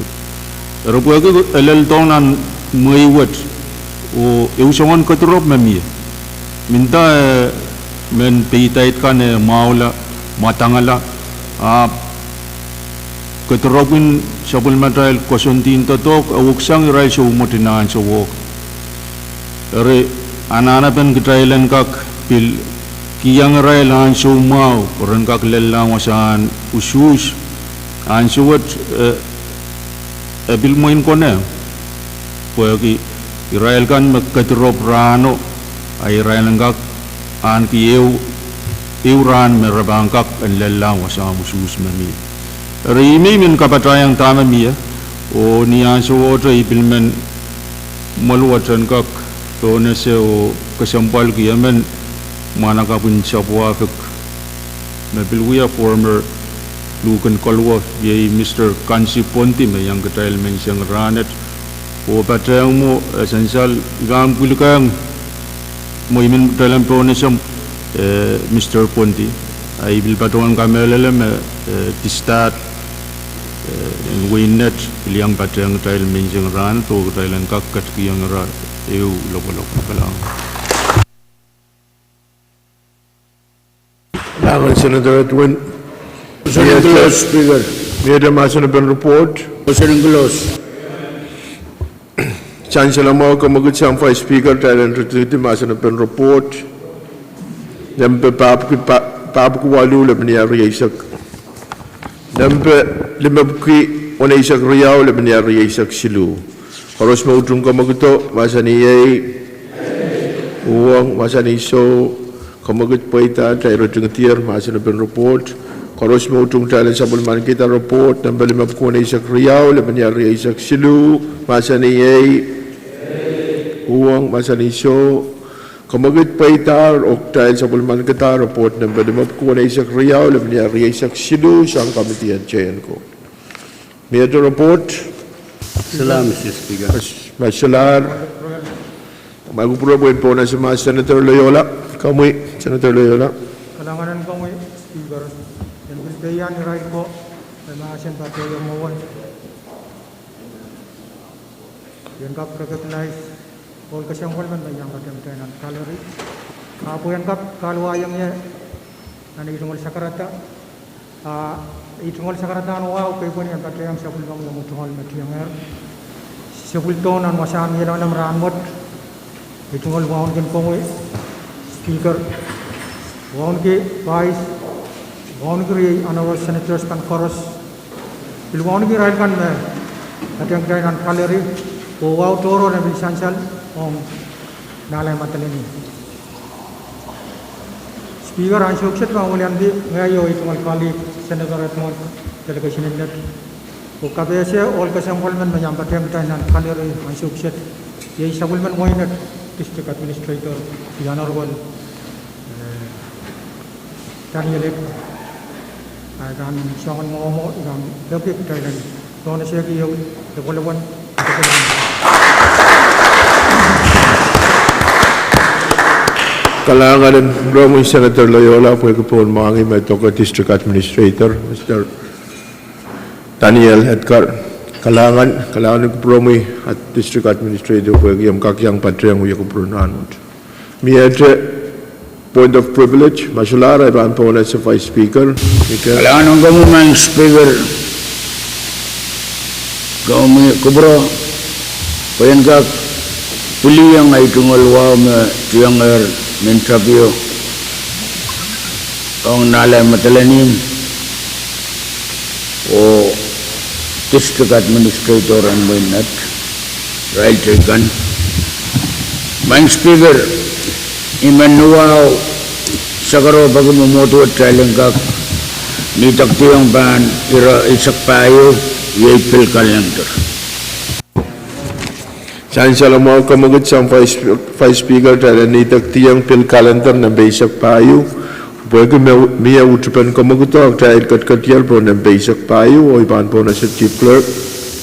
Eri pwehki elel dohng nan mwehi wet, oh ehu soangen kedirepw me mie. Minda, eh, mehn peidaid kan eh mwahula, mwadangala, ahpw kedirepwin sapwellimatail koasoandi doadoahk, e weksang irail soumwet ni ansou wet. Eri anahnepen kitail en kak pil kihong irail ansou mwahu, pwe ren kak lellahng wasahn usuhs, ansou wet, eh, e pil mwein konehng. Pwehki irail kan me kedirepw rahno, a irail en kak ahneki ehu, ehu rahn me re pahn kak en lellahng wasahn usuhs me mie. Eri I men men kapatahieng dahme mie, oh ni ansowohte I pil men mweluwet en kak pohnese oh kesempwalki emen mwahnakapw en sapwahpik me pil wia former Luhken Koluwo, iei Mister Kansi Pondi me iang kitail menseng rahn et. Oh patehng mwo, eh, sansal, I pahn pwilikehng mwo I men talen pohnese, eh, Mister Pondi. A I pil patohwan kamehlele me, eh, distad, eh, en weinet pil iang patehng kitail menseng rahn et oh kitail en kak ketikihong ira ehu lopwolopw. Kalahngan. Kalahngan Senator Edwin. Motion close, Speaker. Miehte mahsen en report. Motion close. Sansal mwahu, komwekid sang Vice Speaker, kitail en ritingdi mahsen en report. Nempe pahpwiki, pa-, pahpwiki waluh lepeni rieisek. Nempe limepwiki weneisek riau lepeni rieisek siluh. Koaros me utung komwekido, mahsanih iei. Uhwong, mahsanih soh. Komwekid pweida, kitail ritingdier mahsen en report. Koaros me utung kitail en sapwellimanikihda report nempe limepwiki weneisek riau lepeni rieisek siluh, mahsanih iei. Uhwong, mahsanih soh. Komwekid pweida oh kitail sapwellimanikihda report nempe limepwiki weneisek riau lepeni rieisek siluh sang komidi en J N ko. Miehte report? Solahr, Mister Speaker. Mas-, mas solahr. Ma kupwure pwehn pohnese mahs, Senator Loyola. Komwi, Senator Loyola. Kalahngan en komwi, Speaker. En pil peian irail ko me mahsen patehng mwowe. I en kak recognize ohl kesempwal men me iang patehng kitail nan gallery. Ahpw I en kak kahluwahiong ie nan ei tungoal sakarada. Ah, ei tungoal sakarada en wahu kei pwehn en patehng sapwellimomwi ong tungoal me tiengehr. Sapwellimomwi nan wasahn mie lamalam rahn wet. Ei tungoal wauneki komwi, Speaker. Wauneki Vice, wauneki riei Honourable Senators kan koaros. Pil wauneki irail kan me patehng kitail nan gallery, oh wahu tohrohr en pil sansal ong Nahla Madolenihmw. Speaker, ansou kiset pahn wiliandi ngehi oh ei tungoal colleague Senator Edmund delegation en net. Oh kapehse ohl kesempwal men me iang patehng kitail nan gallery ansou kiset. Iei sapwellimen weinet, District Administrator, the Honourable, eh, Daniel Edwin. Ahi kan soangen mwomwohdiso kan, peki kitail en soangen sehki ehu, de pwelewel. Kalahngan en kupwuromwi Senator Loyola pwehki pohn mwahngih me doke District Administrator, Mister Daniel Edgar. Kalahngan, kalahngan en kupwuromwi District Administrator pwehki omw kak iang patehng wia kupwuren rahnwet. Miehte point of privilege, ma solahr I pahn pohnese Vice Speaker. Kalahngan ong komwi Madam Speaker, komwi kupwuro, pwe I en kak pwilieng ahi tungoal wahu me tiengehr Mendapio ong Nahla Madolenihmw oh District Administrator en Mwinned, irail teikan. Madam Speaker, I men ni wahu sakaro peki mwomwohdiso wet kitail en kak nidekdiong pahn ire eisek pahieu, iei pil calendar. Sansal mwahu, kamwekid sang Vice, Vice Speaker, kitail en nidekdiong pil calendar nempe eisek pahieu. Pwehki mie, mie uhtipen kamwekido, kitail ketiketier pohn nempe eisek pahieu, oh I pahn pohnese Chief Clerk.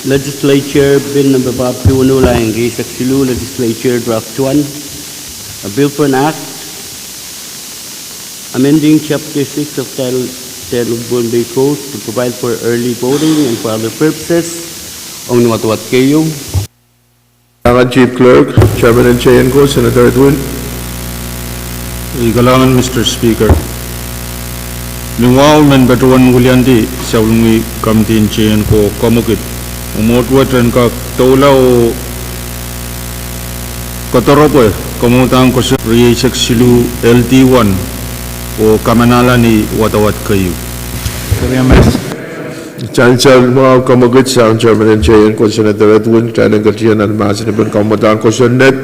Legislature Bill nempe pahieu, pwunuhla en riesek siluh, Legislature Draft One, a bill for an act amending Chapter six of Title ten of Pohnpei Code to provide for early voting and for other purposes. Ong ni wadawad keieu. Kalahngan Chief Clerk, Chairman en J N Co, Senator Edwin. Ei kalahngan, Mister Speaker. Ni wahu I men patohwan wiliandi sapwellimomwi kamidin J N Co kamwekid, mwomwohdiso wet en kak doula oh kodoropwe kamwadahn kosonned rieisek siluh L D one oh kamanahla ni wadawad keieu. Sansal mwahu, kamwekid sang Chairman en J N Co, Senator Edwin, kitail en ketin nan mahsen en pahn kamwadahn kosonned,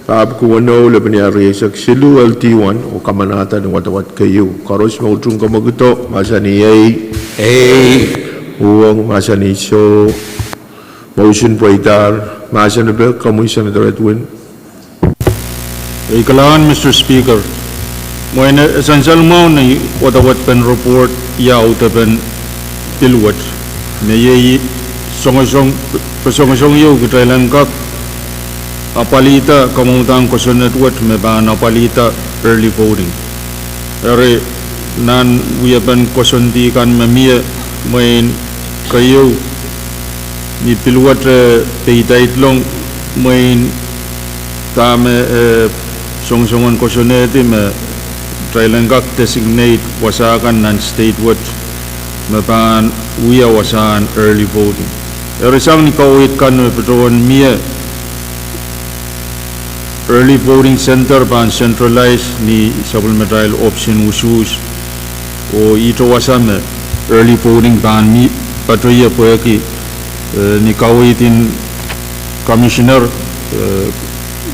ahpw kuweno lepenia rieisek siluh L D one oh kamanahda ni wadawad keieu. Koaros me utung kamwekido, mahsanih ei. Ei. Uhwong, mahsanih soh. Motion pweidahr. Mahsen epe, komwi Senator Edwin. Ei kalahngan, Mister Speaker. Mwein e sansal mwahu ni wadawad pen report ia audepen pil wet, me iei songosong, songosong ieu kitail en kak apwalihda kamwadahn kosonned wet me pahn apwalihda early voting. Eri nan wiepen koasoandi kan me mie, mwein keieu ni pil wet e peidahng mwein dahme e songosongen kosonned me kitail en kak designate wasa kan nan state wet me pahn wia wasahn early voting. Eri sang ni kaweid kan me patohwan mie, early voting center pahn centralize ni sapwellimatail ohpis en usuhs, oh ihte wasa me early voting pahn mie, patohie pwehki, eh, ni kaweid en commissioner, eh,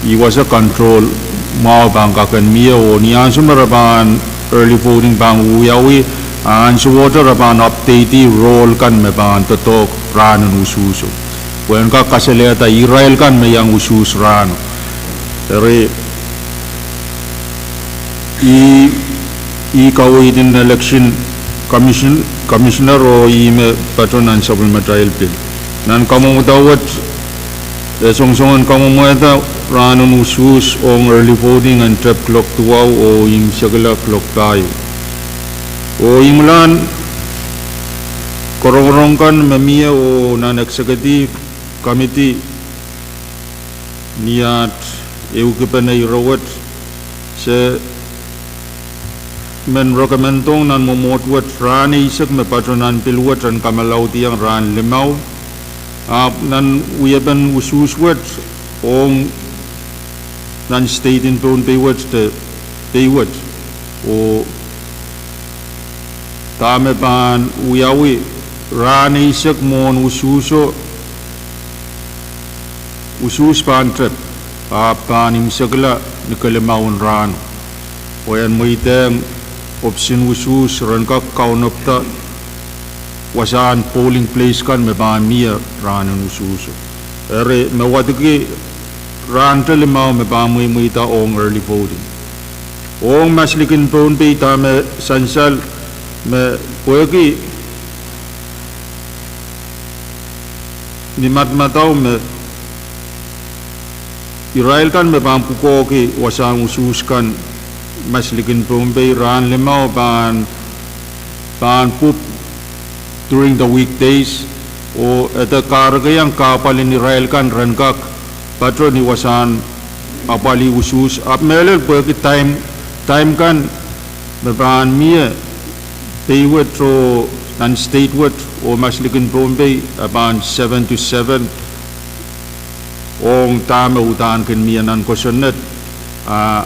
ih wasa control mwahu pahn kak en mie, oh ni ansou me re pahn early voting pahn wiawi, ansowohte re pahn update roll kan me pahn doadoahk rahn en usuhso, pwe en kak kasalehda irail kan me iang usuhs rahno. Eri ih, ih kaweid en election commission, commissioner oh ih me pato nan sapwellimatail pil. Nan kamwadahn wet, e songosongen kamwomwehda rahn en usuhs ong early voting en tep kuloak duwau oh imwisekla kuloak pahieu. Oh imwilahn korongorong kan me mie oh nan executive committee ni at ehukipene ire wet, se men recommend-ong nan mwomwohd wet rahn eisek me pato nan pil wet en kamalaudiong rahn limau, ahpw nan wiepen usuhs wet ong nan state en Pohnpei wet de Pohnpei wet, oh dahme pahn wiawi rahn eisek mwohn usuhso, usuhs pahn tep, ahpw pahn imwisekla ni kalimaun rahno, pwe en mweidehng ohpis en usuhs ren kak kaunopada wasahn polling place kan me pahn mie rahn en usuhso. Eri me wadek rahnte limau me pahn mweimweida ong early voting. Ong maslikin Pohnpei dahme sansal Me pwehki ni madamadau me irail kan me pahn pwukoahki wasahn usuhs kan, Maslikin Pohnpei rahn limau pahn, pahn pwupw during the weekdays, oh e de kahrekehiong kahpwal en irail kan ren kak patoh ni wasahn apwalih usuhs, ahpw mehlel pwehki time, time kan me pahn mie pei wet oh nan state wet oh Maslikin Pohnpei, e pahn seven to seven, ong dahme uhdahn kin mie nan kosonned, a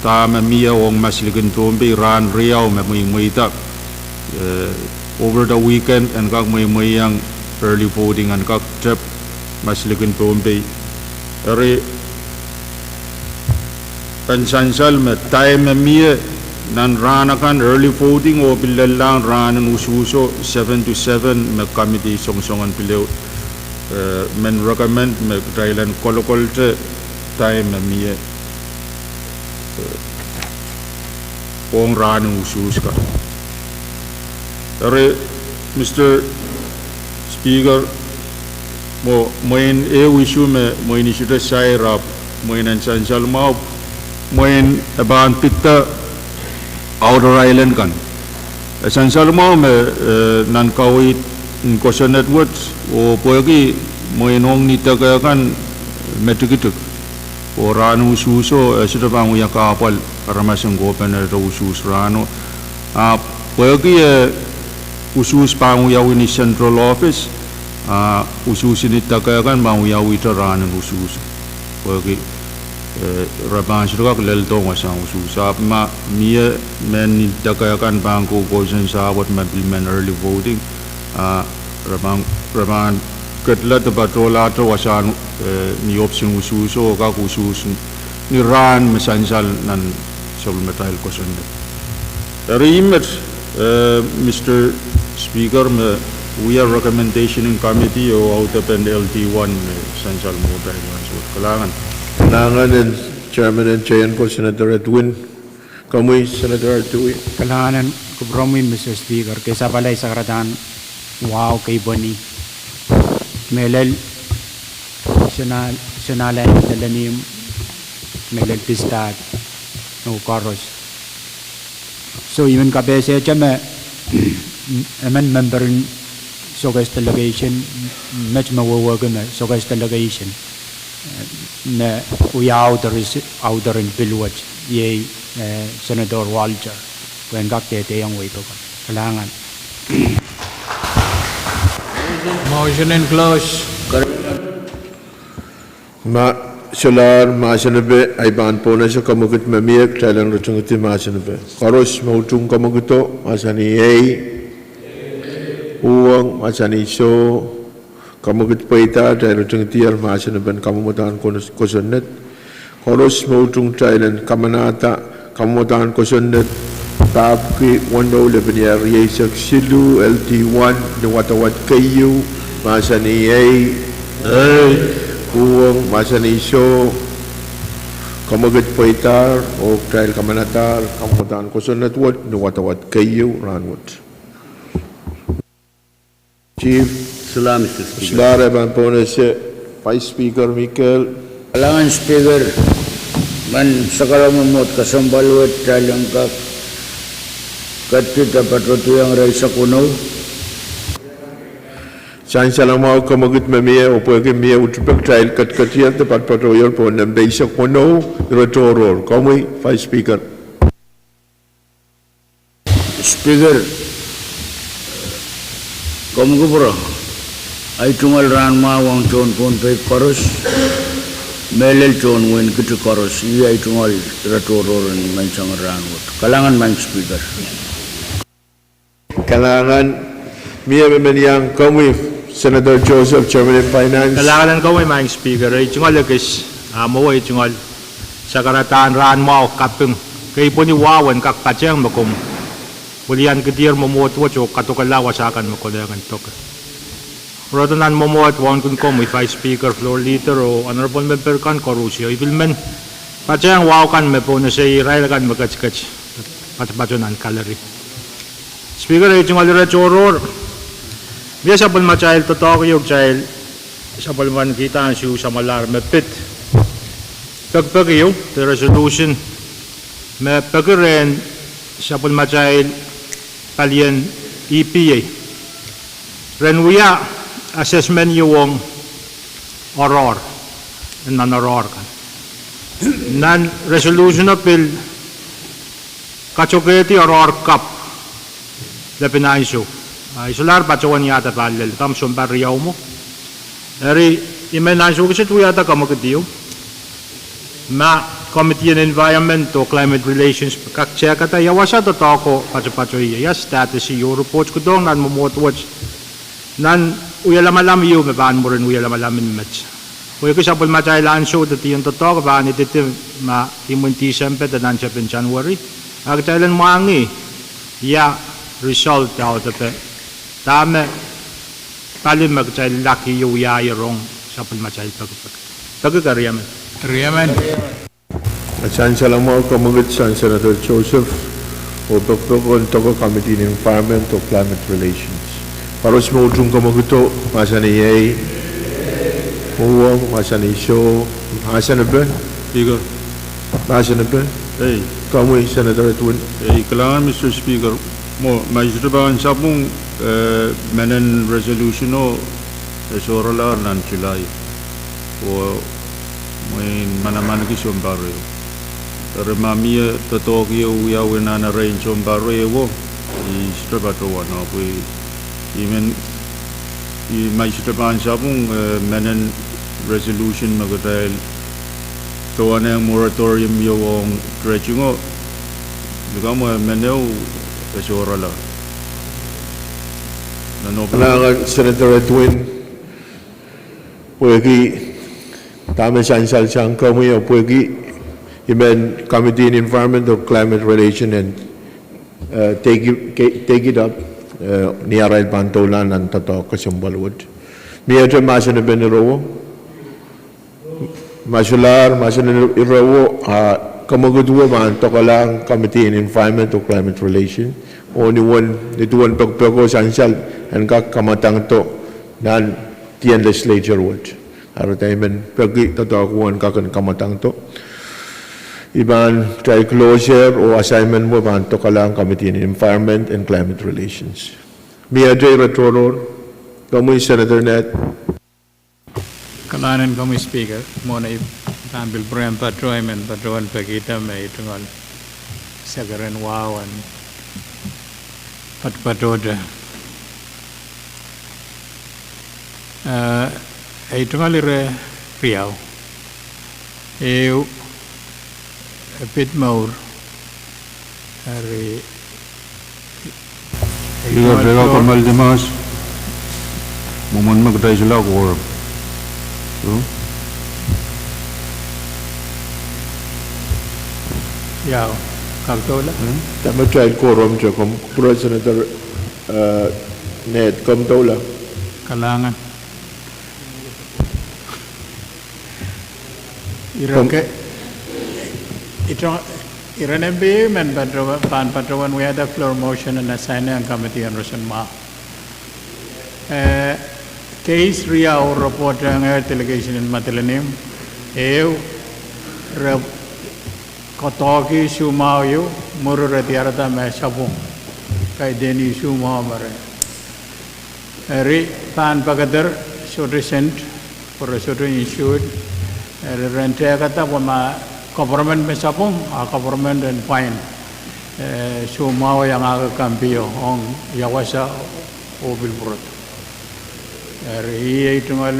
dahme mie ong Maslikin Pohnpei rahn riau me mweimweida, eh, over the weekend en kak mweimweiong early voting en kak tep Maslikin Pohnpei. Eri en sansal me time me mie nan rahn akan early voting oh pil lellahng rahn en usuhso seven to seven me committee songosong en pil ehu, eh, men recommend me kitail en kolokolte time me mie, eh, ong rahn en usuhs kan. Eri, Mister Speaker, mwo, mwein ehu issue me mwein issuete sair ahpw mwein en sansal mwahu, mwein e pahn pidda outer island kan. E sansal mwahu me, eh, nan kaweid en kosonned wet, oh pwehki mwein ong ni deke kan me tikitik, oh rahn en usuhso e sohte pahn wia kahpwal aramas en kohpene te usuhs rahno. Ahpw pwehki e usuhs pahn wiawi ni central office, a usuhs ni deke kan pahn wiawihte rahn en usuhs. Pwehki, eh, re pahn sohte kak leldohng wasahn usuhs. Ahpw ma mie mehn ni deke kan pahn kohkohsang sahpwet me pil men early voting, a re pahn, re pahn ketlahte patohlahte wasahn, eh, ni option usuhso, kak usuhs ni rahn me sansal nan sapwellimatail kosonned. Eri ih met, eh, Mister Speaker, me wia recommendation en committee oh audepen L D one me sansal mwohtail ansou wet. Kalahngan. Kalahngan en chairman en teienko, Senator Edwin. Komwi, Senator Tui. Kalahngan en kupwuromwi, Mister Speaker, kei sapwalai sakaradahn wahu kei pwehni mehlel Sona-, Sonahlahn Delanium, mehlel Distad, oh koaros. So, I men kapehsehte me emen member en Sokehs delegation, met me wehwehki me Sokehs delegation, eh, me wia author, author en pil wet, iei, eh, Senator Walter, pwehn kak dehdehong weipokon. Kalahngan. Motion en close. Ma solahr mahsenepe, ahi pahn pohnese kamwekid me mie, kitail en ritingidi mahsenepe. Koaros me utung kamwekido, mahsanih ei. Uhwong, mahsanih soh. Kamwekid pweida, kitail ritingdier mahsenepen kamwomwdahn kos-, kosonned. Koaros me utung kitail en kamanahda kamwomwdahn kosonned, pahpwiki weneu, lepin rieisek siluh, L D one, ni wadawad keieu, mahsanih ei. Ei. Uhwong, mahsanih soh. Kamwekid pweidahr, oh kitail kamanadahr kamwomwdahn kosonned wet ni wadawad keieu rahn wet. Chief. Solahr, Mister Speaker. Solahr, e pahn pohnese Vice Speaker Mikel. Kalahngan Speaker, men sakaradahn mwomwohd kesempwal wet kitail en kak ketida patohdiong ire eisek weneu. Sansal mwahu kamwekid me mie, oh pwehki mie utupe, kitail ketiketier de patopato ier pohn nempe eisek weneu, ire tohrohr. Komwi, Vice Speaker. Speaker, komw kupwure, ahi tungoal rahn mwahu ong tohn Pohnpei koaros, mehlel tohn wein Kiti koaros, iei ahi tungoal ire tohrohr en menseng rahn wet. Kalahngan, Madam Speaker. Kalahngan. Mie me men iang komwi, Senator Joseph, Chairman en Finance. Kalahngan en komwi, Madam Speaker, ei tungoal ekis, a mwowe ei tungoal sakaradahn rahn mwahu kaping, kei pwehni wahu en kak patehng me komw wiliankidier mwomwohd wet oh kadokala wasa kan me kolehng en doke. Pwurodo nan mwomwohd wauneki komwi, Vice Speaker, Floor Leader, oh Honorable Member kan koaros, oh I pil men patehng wahu kan me pohnese irail kan me ketiket patopato nan gallery. Speaker, ei tungoal ire tohrohr, mie sapwellimatail doadoahk ieu kitail sapwellimen kihda ansou samwalahr me pid pekipek ieu de resolution me peki rehn sapwellimatail palien E P A ren wia assessment ieu ong oaroahr, nan oaroahr kan. Nan resolution o pil katokehdi oaroahr kapw lepin ansou. A I solahr patohwan wiahda pali lel, dahme sounpar riau mwo. Eri I men ansou kiset wiahda kamwekid ieu ma Committee en Environment oh Climate Relations kak tehkada ia wasa doadoahk o patopato ie, ia status ieu, report kidohng nan mwomwohd wet, nan wielamalam ieu me pahn mwurin wielamalam en met. Pwehki sapwellimatail ansou de dien doadoahk pahn ididi ma imwin Tisempe de nan tepin January, a kitail en mwahngih ia result, audepe, dahme pali me kitail laki ieu wiahier ong sapwellimatail pekipek. Peki, keriemen. Keriemen. Sansal mwahu, kamwekid sang Senator Joseph oh pekipek en doke Committee en Environment oh Climate Relations. Koaros me utung kamwekido, mahsanih ei. Mwohng, mahsanih soh. Mahsanepe? Speaker. Mahsanepe? Ei. Komwi Senator Edwin. Ei, kalahngan Mister Speaker. Mwo, ma I sohte pahn sapwung, eh, mehnen resolution o e sohralahr nan July oh mwein manamaniki sounpar ehu. Eri ma mie doadoahk ieu wiawi nan erein sounpar ehu, I sohte patohwan, ahpw I men, I, ma I sohte pahn sapwung, eh, mehnen resolution me kitail doadoahk moratorium ieu ong dredging o, I kamwe mehn ehu e sohrala. Kalahngan Senator Edwin, pwehki dahme sansal sang komwi oh pwehki I men Committee en Environment oh Climate Relation en, eh, take it, take it up, eh, ni arail pahn doula nan doadoahk kesempwal wet. Miehte mahsanepen irewo? Ma solahr mahsanepen irewo, a kamwekid wo pahn dokalahng Committee en Environment oh Climate Relation, oh ni duwen, ni duwen pekipek o sansal en kak kamwadangdo nan dien legislature wet. Eri I men peki doadoahk wo en kak en kamwadangdo. I pahn, kitail close oh assignment mwo pahn dokalahng Committee en Environment and Climate Relations. Miehte ire tohrohr? Komwi Senator Ned. Kalahngan komwi Speaker, mwohn ei pahn pil pwurehng patoh, I men patohwan pekihda me ei tungoal sekeren wahu en patopatohte. Eh, ei tungoal ire riau. Ehu, e pid mour. Eri, ei tungoal, Speaker, komoaldi mahs, mwomwen me kitail solahr quorum. Ia, kak doula? Dahme kitail quorum te? Komw pwurehng Senator, eh, Ned, komw doula? Kalahngan. Ire ke, ito, iren M P A men patohwan, pahn patohwan wiahda floor motion en assign ong Committee en Roson mwahu. Eh, case riau report ong delegation en Madolenihmw, ehu, re koadoahki isuh mwahu ieu, mwuhr re diarada me sapwung, kaidehn isuh mwahu me re Eri pahn pekeder sohte sent, pwe re sohte insured. Eri ren tehkada pwe ma government me sapwung, a government en fine, eh, soumwahu iangahki kampio ong ia wasa oh pil pwurodo. Eri ih ei tungoal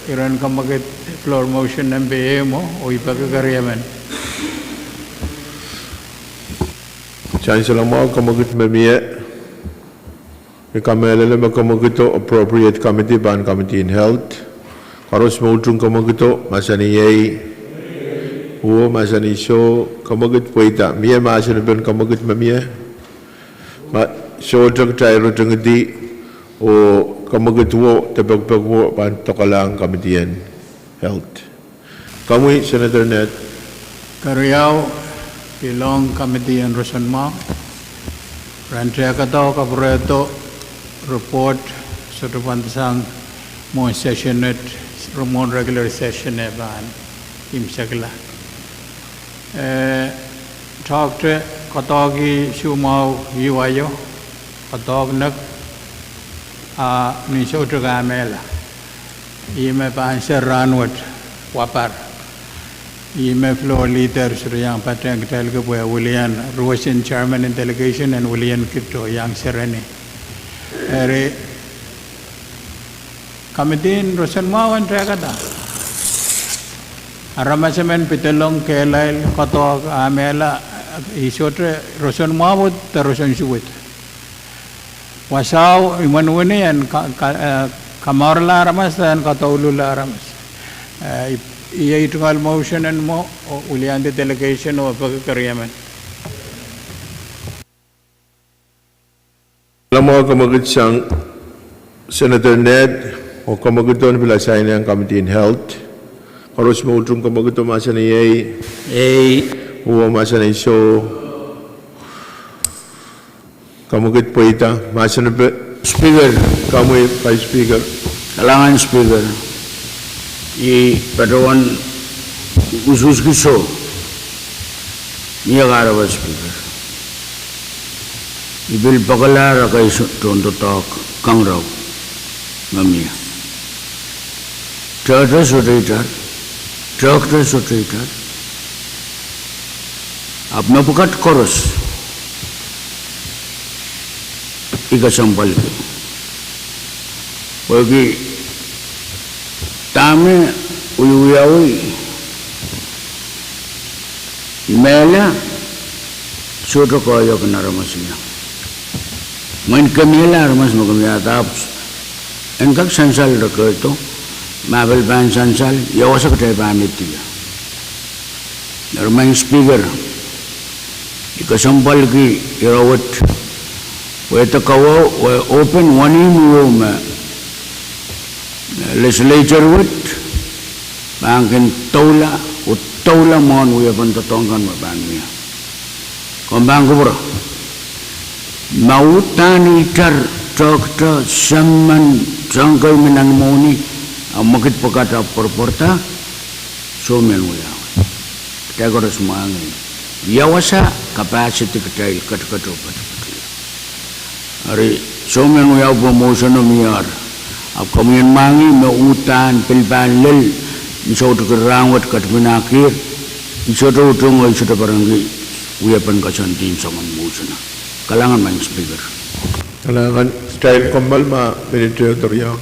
iren kamwekid floor motion nempe ehu mwo, oh I peki keriemen. Sansal mwahu, kamwekid me mie. I kamehlele me kamwekido appropriate committee pahn Committee en Health. Koaros me utung kamwekido, mahsanih ei. Uo, mahsanih soh. Kamwekid pweida. Mie mahsen en kamwekid me mie? Ma sohte, kitail ritingidi, oh kamwekid uo, de pekipek uo, pahn dokalahng Committee en Health. Komwi, Senator Ned. Keriau, pil ong Committee en Roson mwahu. Ren tehkada kapwurehdo report sohte pahn sang mwohn session et, mwohn regular session e pahn imwisekla. Eh, tohkte, koadoahk isuh mwahu ieu aio, koadoahk nek, a ni soutik ah mehla. Ih me pahn ser rahnwet, Wapar. Ih me floor leader, sohte iang patehng kitail ki pwe wilian, ruwesin chairman en delegation en wilian kitail iang sereni. Eri, committee en roson mwahu en tehkada. Aramas emen pedolong, kehlail, koadoahk ah mehla, ih sohte roson mwahu de roson suwed. Wasao, I men wini en ka-, ka-, eh, kamourala aramas, en kadouluhla aramas. Eh, I, I tungoal motion en mwo, oh, wiliandi delegation oh peki keriemen. Lamwo kemwekid sang Senator Ned, oh kemwekid en pil assign ong Committee en Health. Koaros me utung kemwekid mahsanih ei. Ei. Uwe mahsanih soh. Kemwekid pweida, mahsen pe- Speaker. Komwi Vice Speaker. Kalahngan Speaker. I patohwan ususki soh. Mie kahrepe Speaker. I pil pekelahr ekei tohn doadoahk kangaroo me mie. Tehkte sohte itar, tehkte sohte itar. Ahpw mepwukat koaros I kesempwalki. Pwehki dahme I wiawi, mehla sohte koahiek en aramas ia. Mwein kemehla aramas me kemehla, ahpw en kak sansal rehkehdo, ma pil pahn sansal, ia wasa kitail pahn media. Eri Madam Speaker, I kesempwalki ire wet, pwe de kawa, eh, open wenihmw ieu me legislature wet pahn kin doula, oh doula mwohn wiepen doadoahk kan me pahn mie. Komw pahn kupwure. Ma uhdahn itar, tehkte, semen, soahng kei me nan mwohni, a mwekid pwukat ahpw pwurpwurda, soh mehn wiawi. Kitail koaros mwahngih ia wasa capacity kitail ketiket oh patopato. Eri, soh mehn wiawi pwe motion o mier. Ahpw komwi en mwahngih me uhdahn pil pahn lel ni soutik en rahnwet ketipin ahkier, I sohte utung oh I sohte perenki wiepen koasoandi en soangen motion. Kalahngan Madam Speaker. Kalahngan. Style kommoal ma minit riau.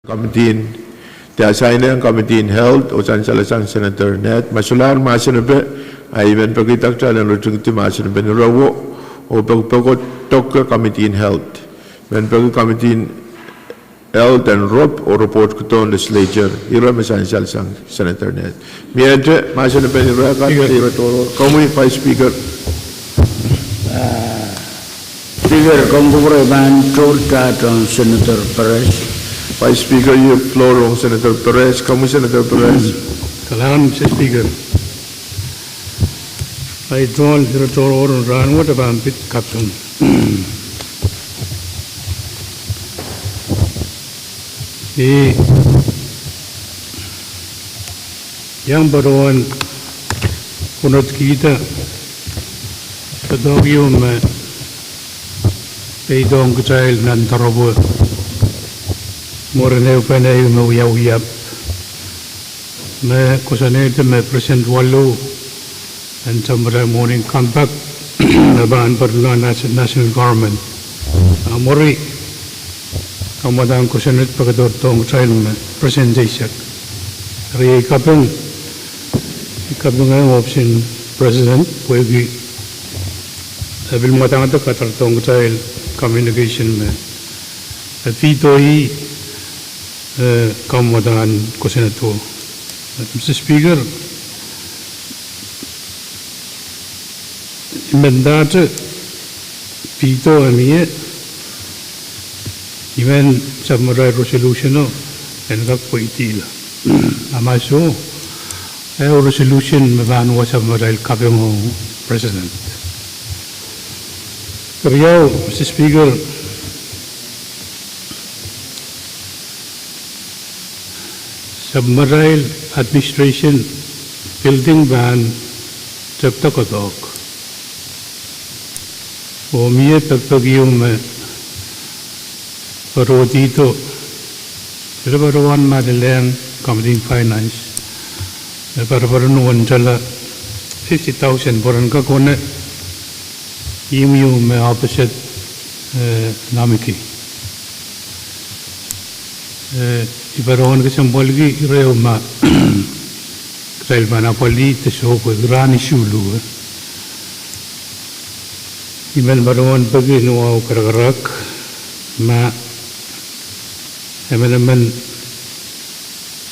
Committee, de assign ong Committee on Health, oh sansalasang Senator Ned. Ma solahr mahsen epe, I men peki Doctor Allen Ritingdi mahsen epe ni rawo, oh peki peki doke Committee on Health. Men peki Committee on Health en rop, oh report kohdo Legislature, ire me sansalasang Senator Ned. Miehte, mahsen epe ni ire kan, ire tohrohr, komwi Vice Speaker. Speaker, komw kupwure pahn tohr dahte ong Senator Perez. Vice Speaker, iei floor ong Senator Perez, komwi Senator Perez. Kalahngan, Mister Speaker. Ahi tohn ire tohrohr en rahn wet e pahn pid kaping. I iang patohwan pwunodkihda doadoahk ieu me peidohng kitail nan doaropwe mwurin ehupene me wiawi ahpw me koasoanehdi me percent waluh en sapwmatail mwohni compact me pahn patohla nas-, national government. A mwuri, kamwadang kosonned pekeder dohng kitail me percent eisek. Eri I kaping, I kaping ong ohpis en President pwehki e pil mwadangete kadar dohng kitail communication me e veto-i, eh, kamwadang kosonnedo. Mister Speaker, I men dahte veto e mie, I men sapwmatail resolution o en kak pweidihla. A ma soh, ehu resolution me pahn wia sapwmatail kaping ong President. Keriau, Mister Speaker, sapwmatail administration building pahn tepda doadoahk. Oh mie pekpeki ieu me patohwadido, sohte patohwan me lelehng Committee on Finance, me patopato uwen tala fifty thousand pwe ren kak kone ihmw ieu me opposite, eh, Namiki. Eh, I patohwan kesempwalki ire ehu me kitail pahn apwalih de soh pwe rahn isuh luwe. I men patohwan peki ni wahu karakarahk ma emenemen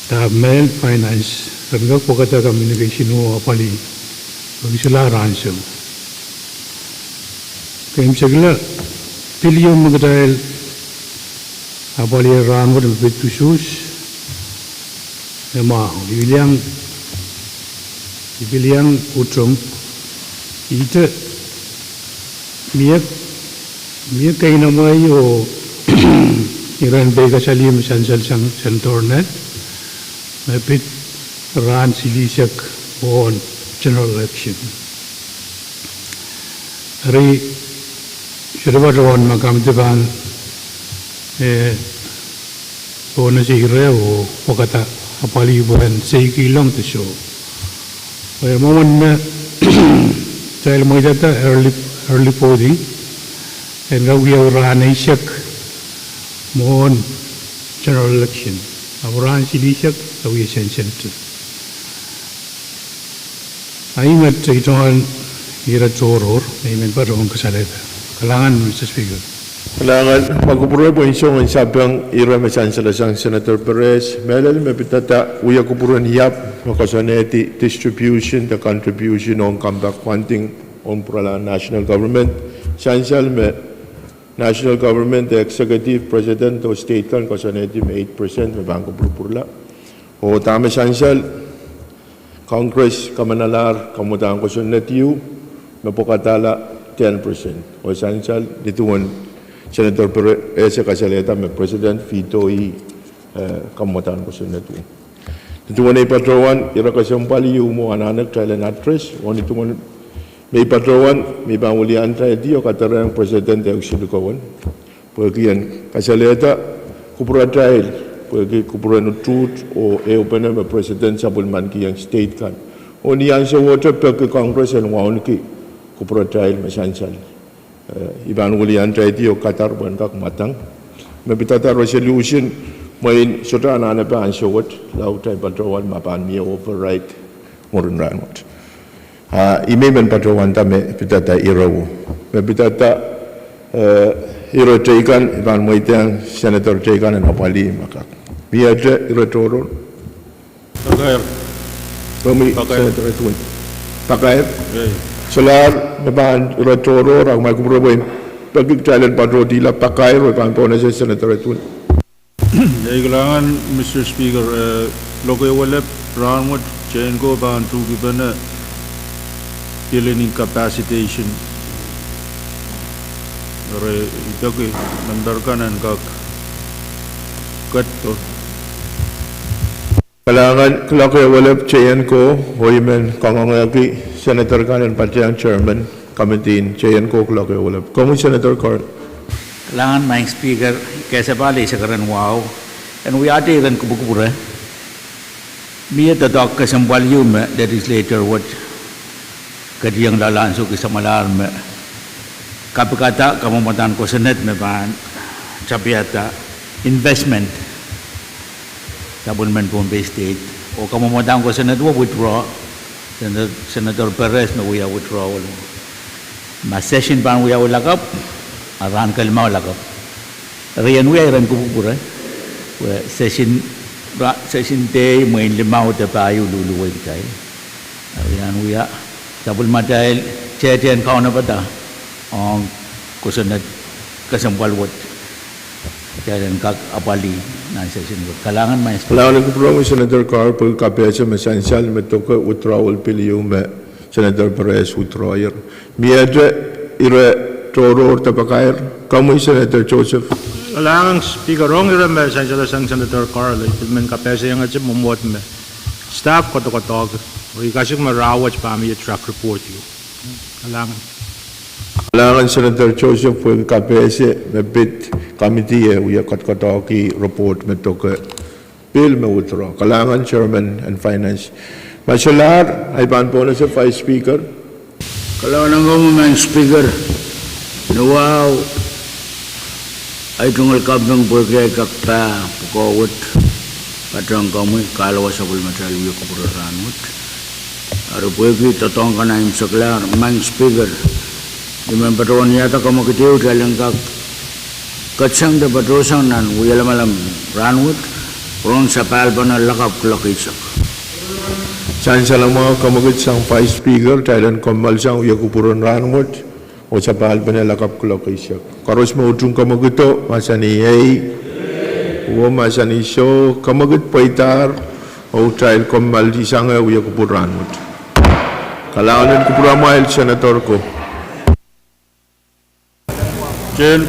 dahme finance ren kak pwekada communication o apwalih pwehki solahr ansou. Keimwseklahn pil ieu me kitail apwalih rahn wet me pid usuhs, e mwahu, I pil iang, I pil iang utung, ihte mie, mie keinemwe oh iren pei kasali me sansal sang Senator Ned, me pid rahn silihsek pohn general election. Eri, sohte patohwan me committee pahn, eh, pohnese ire oh pwekada apwalih pwehn seikihlong de soh. Pwe mwomwen me kitail mweidada early, early voting, en kak wiawi rahn eisek mwohn general election. Ahpw rahn silihsek e wia sensel. Ahi met itongen ire tohrohr me I men patohwan kasalehda. Kalahngan, Mister Speaker. Kalahngan, ma kupwure pwe I song en sapeng ire me sansalasang Senator Perez, mehlel me pidada wia kupwuren iap me koasoanehdi distribution de contribution ong compact funding ong pwuralahn national government, sansal me national government, executive, president oh state kan koasoanehdi me eight percent me pahn kupwurupwurla. Oh dahme sansal, Congress kamanalahr kamwadang kosonned ieu me pwekadahla ten percent. Oh sansal, ni duwen Senator Perez e kasalehda me President veto-i, eh, kamwadang kosonned ieu. Ni duwen ei patohwan ire kesempwal ieu mwo anahne kitail en address, oh ni duwen me I patohwan me I pahn weliandaidi oh kadarehng President ehk silukowen pwehki en kasalehda kupwuratail pwehki kupwuren utuht oh ehupene me President sapwellimankihong state kan. Oh ni ansowohte peki Congress en wauneki kupwuratail me sansal. Eh, I pahn weliandaidi oh kadar pwehn kak mwadang me pidada resolution Mwein sohte anahne pahn sewet, lao kitail patohwan ma pahn mie override mwurin rahnwet. Ah, I men men patohwanda me pidada ire wo. Me pidada, eh, ire teikan, I pahn mweidehng Senator teikan en apwalih ma kak. Miehte ire tohrohr. Pakair. Pakair. Senator Edwin. Pakair. Ei. Solahr me pahn ire tohrohr, ah ma I kupwure pwe I peki kitail en patohdihlap Pakair, oh I pahn pohnese Senator Edwin. Ei, kalahngan, Mister Speaker, eh, lokaia welep rahnwet, J N ko pahn tuhkipene pilin incapacitation. Eri I peki memper kan en kak ketido. Kalahngan, lokaia welep J N ko, oh I men kangoangehki Senator kan en patehng chairman committee en J N ko, lokaia welep. Komwi Senator Carl. Kalahngan, Maing Speaker, kesempwal eisek ren wahu. En wiahte iren kupwukupwure. Mie doadoahk kesempwal ieu me legislature wet ketieng loalahn sohki samwalahr me kapikada kamwomwdahn kosonned me pahn tapihada investment sapwellimen Pohnpei State. Oh kamwomwdahn kosonned withdraw, Senator, Senator Perez me wia withdrawal. Ma session pahn wiawi lakapw, a rahn kelimau lakapw. Eri en wia iren kupwukupwure, pwe session, ra-, session dei mwein limau de pahieu luhluhwei kitail. Eri en wia sapwellimatail tehtehn kaunopada ong kosonned kesempwal wet. Kitail en kak apwalih nan session wet. Kalahngan, Maing Speaker. Kalahngan en kupwuromwi Senator Carl pwehki kapehse me sansal me doke withdrawal bill ieu me Senator Perez withdrawer. Miehte ire tohrohr de Pakair, komwi Senator Joseph. Kalahngan Speaker, ong ire me sansal sang Senator Carl, I pil men kapehsehiong ahte mwomwohd me staff koadokoadoahki, oh I kasik me rahnwet pahn mie track report ieu. Kalahngan. Kalahngan Senator Joseph pwehki kapehse me pid committee e wia koadokoadoahki report me doke bill me withdraw. Kalahngan Chairman en Finance. Ma solahr, ahi pahn pohnese Vice Speaker. Kalahngan ong komwi Maing Speaker, ni wahu ahi tungoal kaping pwehki ahi kak pah pwukoa wet patehng komwi, kahluwa sapwellimatail wia kupwure rahnwet. Eri pwehki doadoahk kan ahi imwseklahr, Maing Speaker, I men patohwan wiahda kamwekid ehu kitail en kak ketseng de patohsang nan wia lamalam rahnwet, pwurohn sapahl pene lakapw kuloak eisek. Sansal mwahu, kamwekid sang Vice Speaker, kitail en kommoal sang wia kupwuren rahnwet, oh sapahl pene lakapw kuloak eisek. Koaros me utung kamwekido, mahsanih ei, oh mahsanih soh, kamwekid pweidahr, oh kitail kommoaldi sang wia kupwur rahnwet. Kalahngan en kupwuramwail Senator ko. Jen,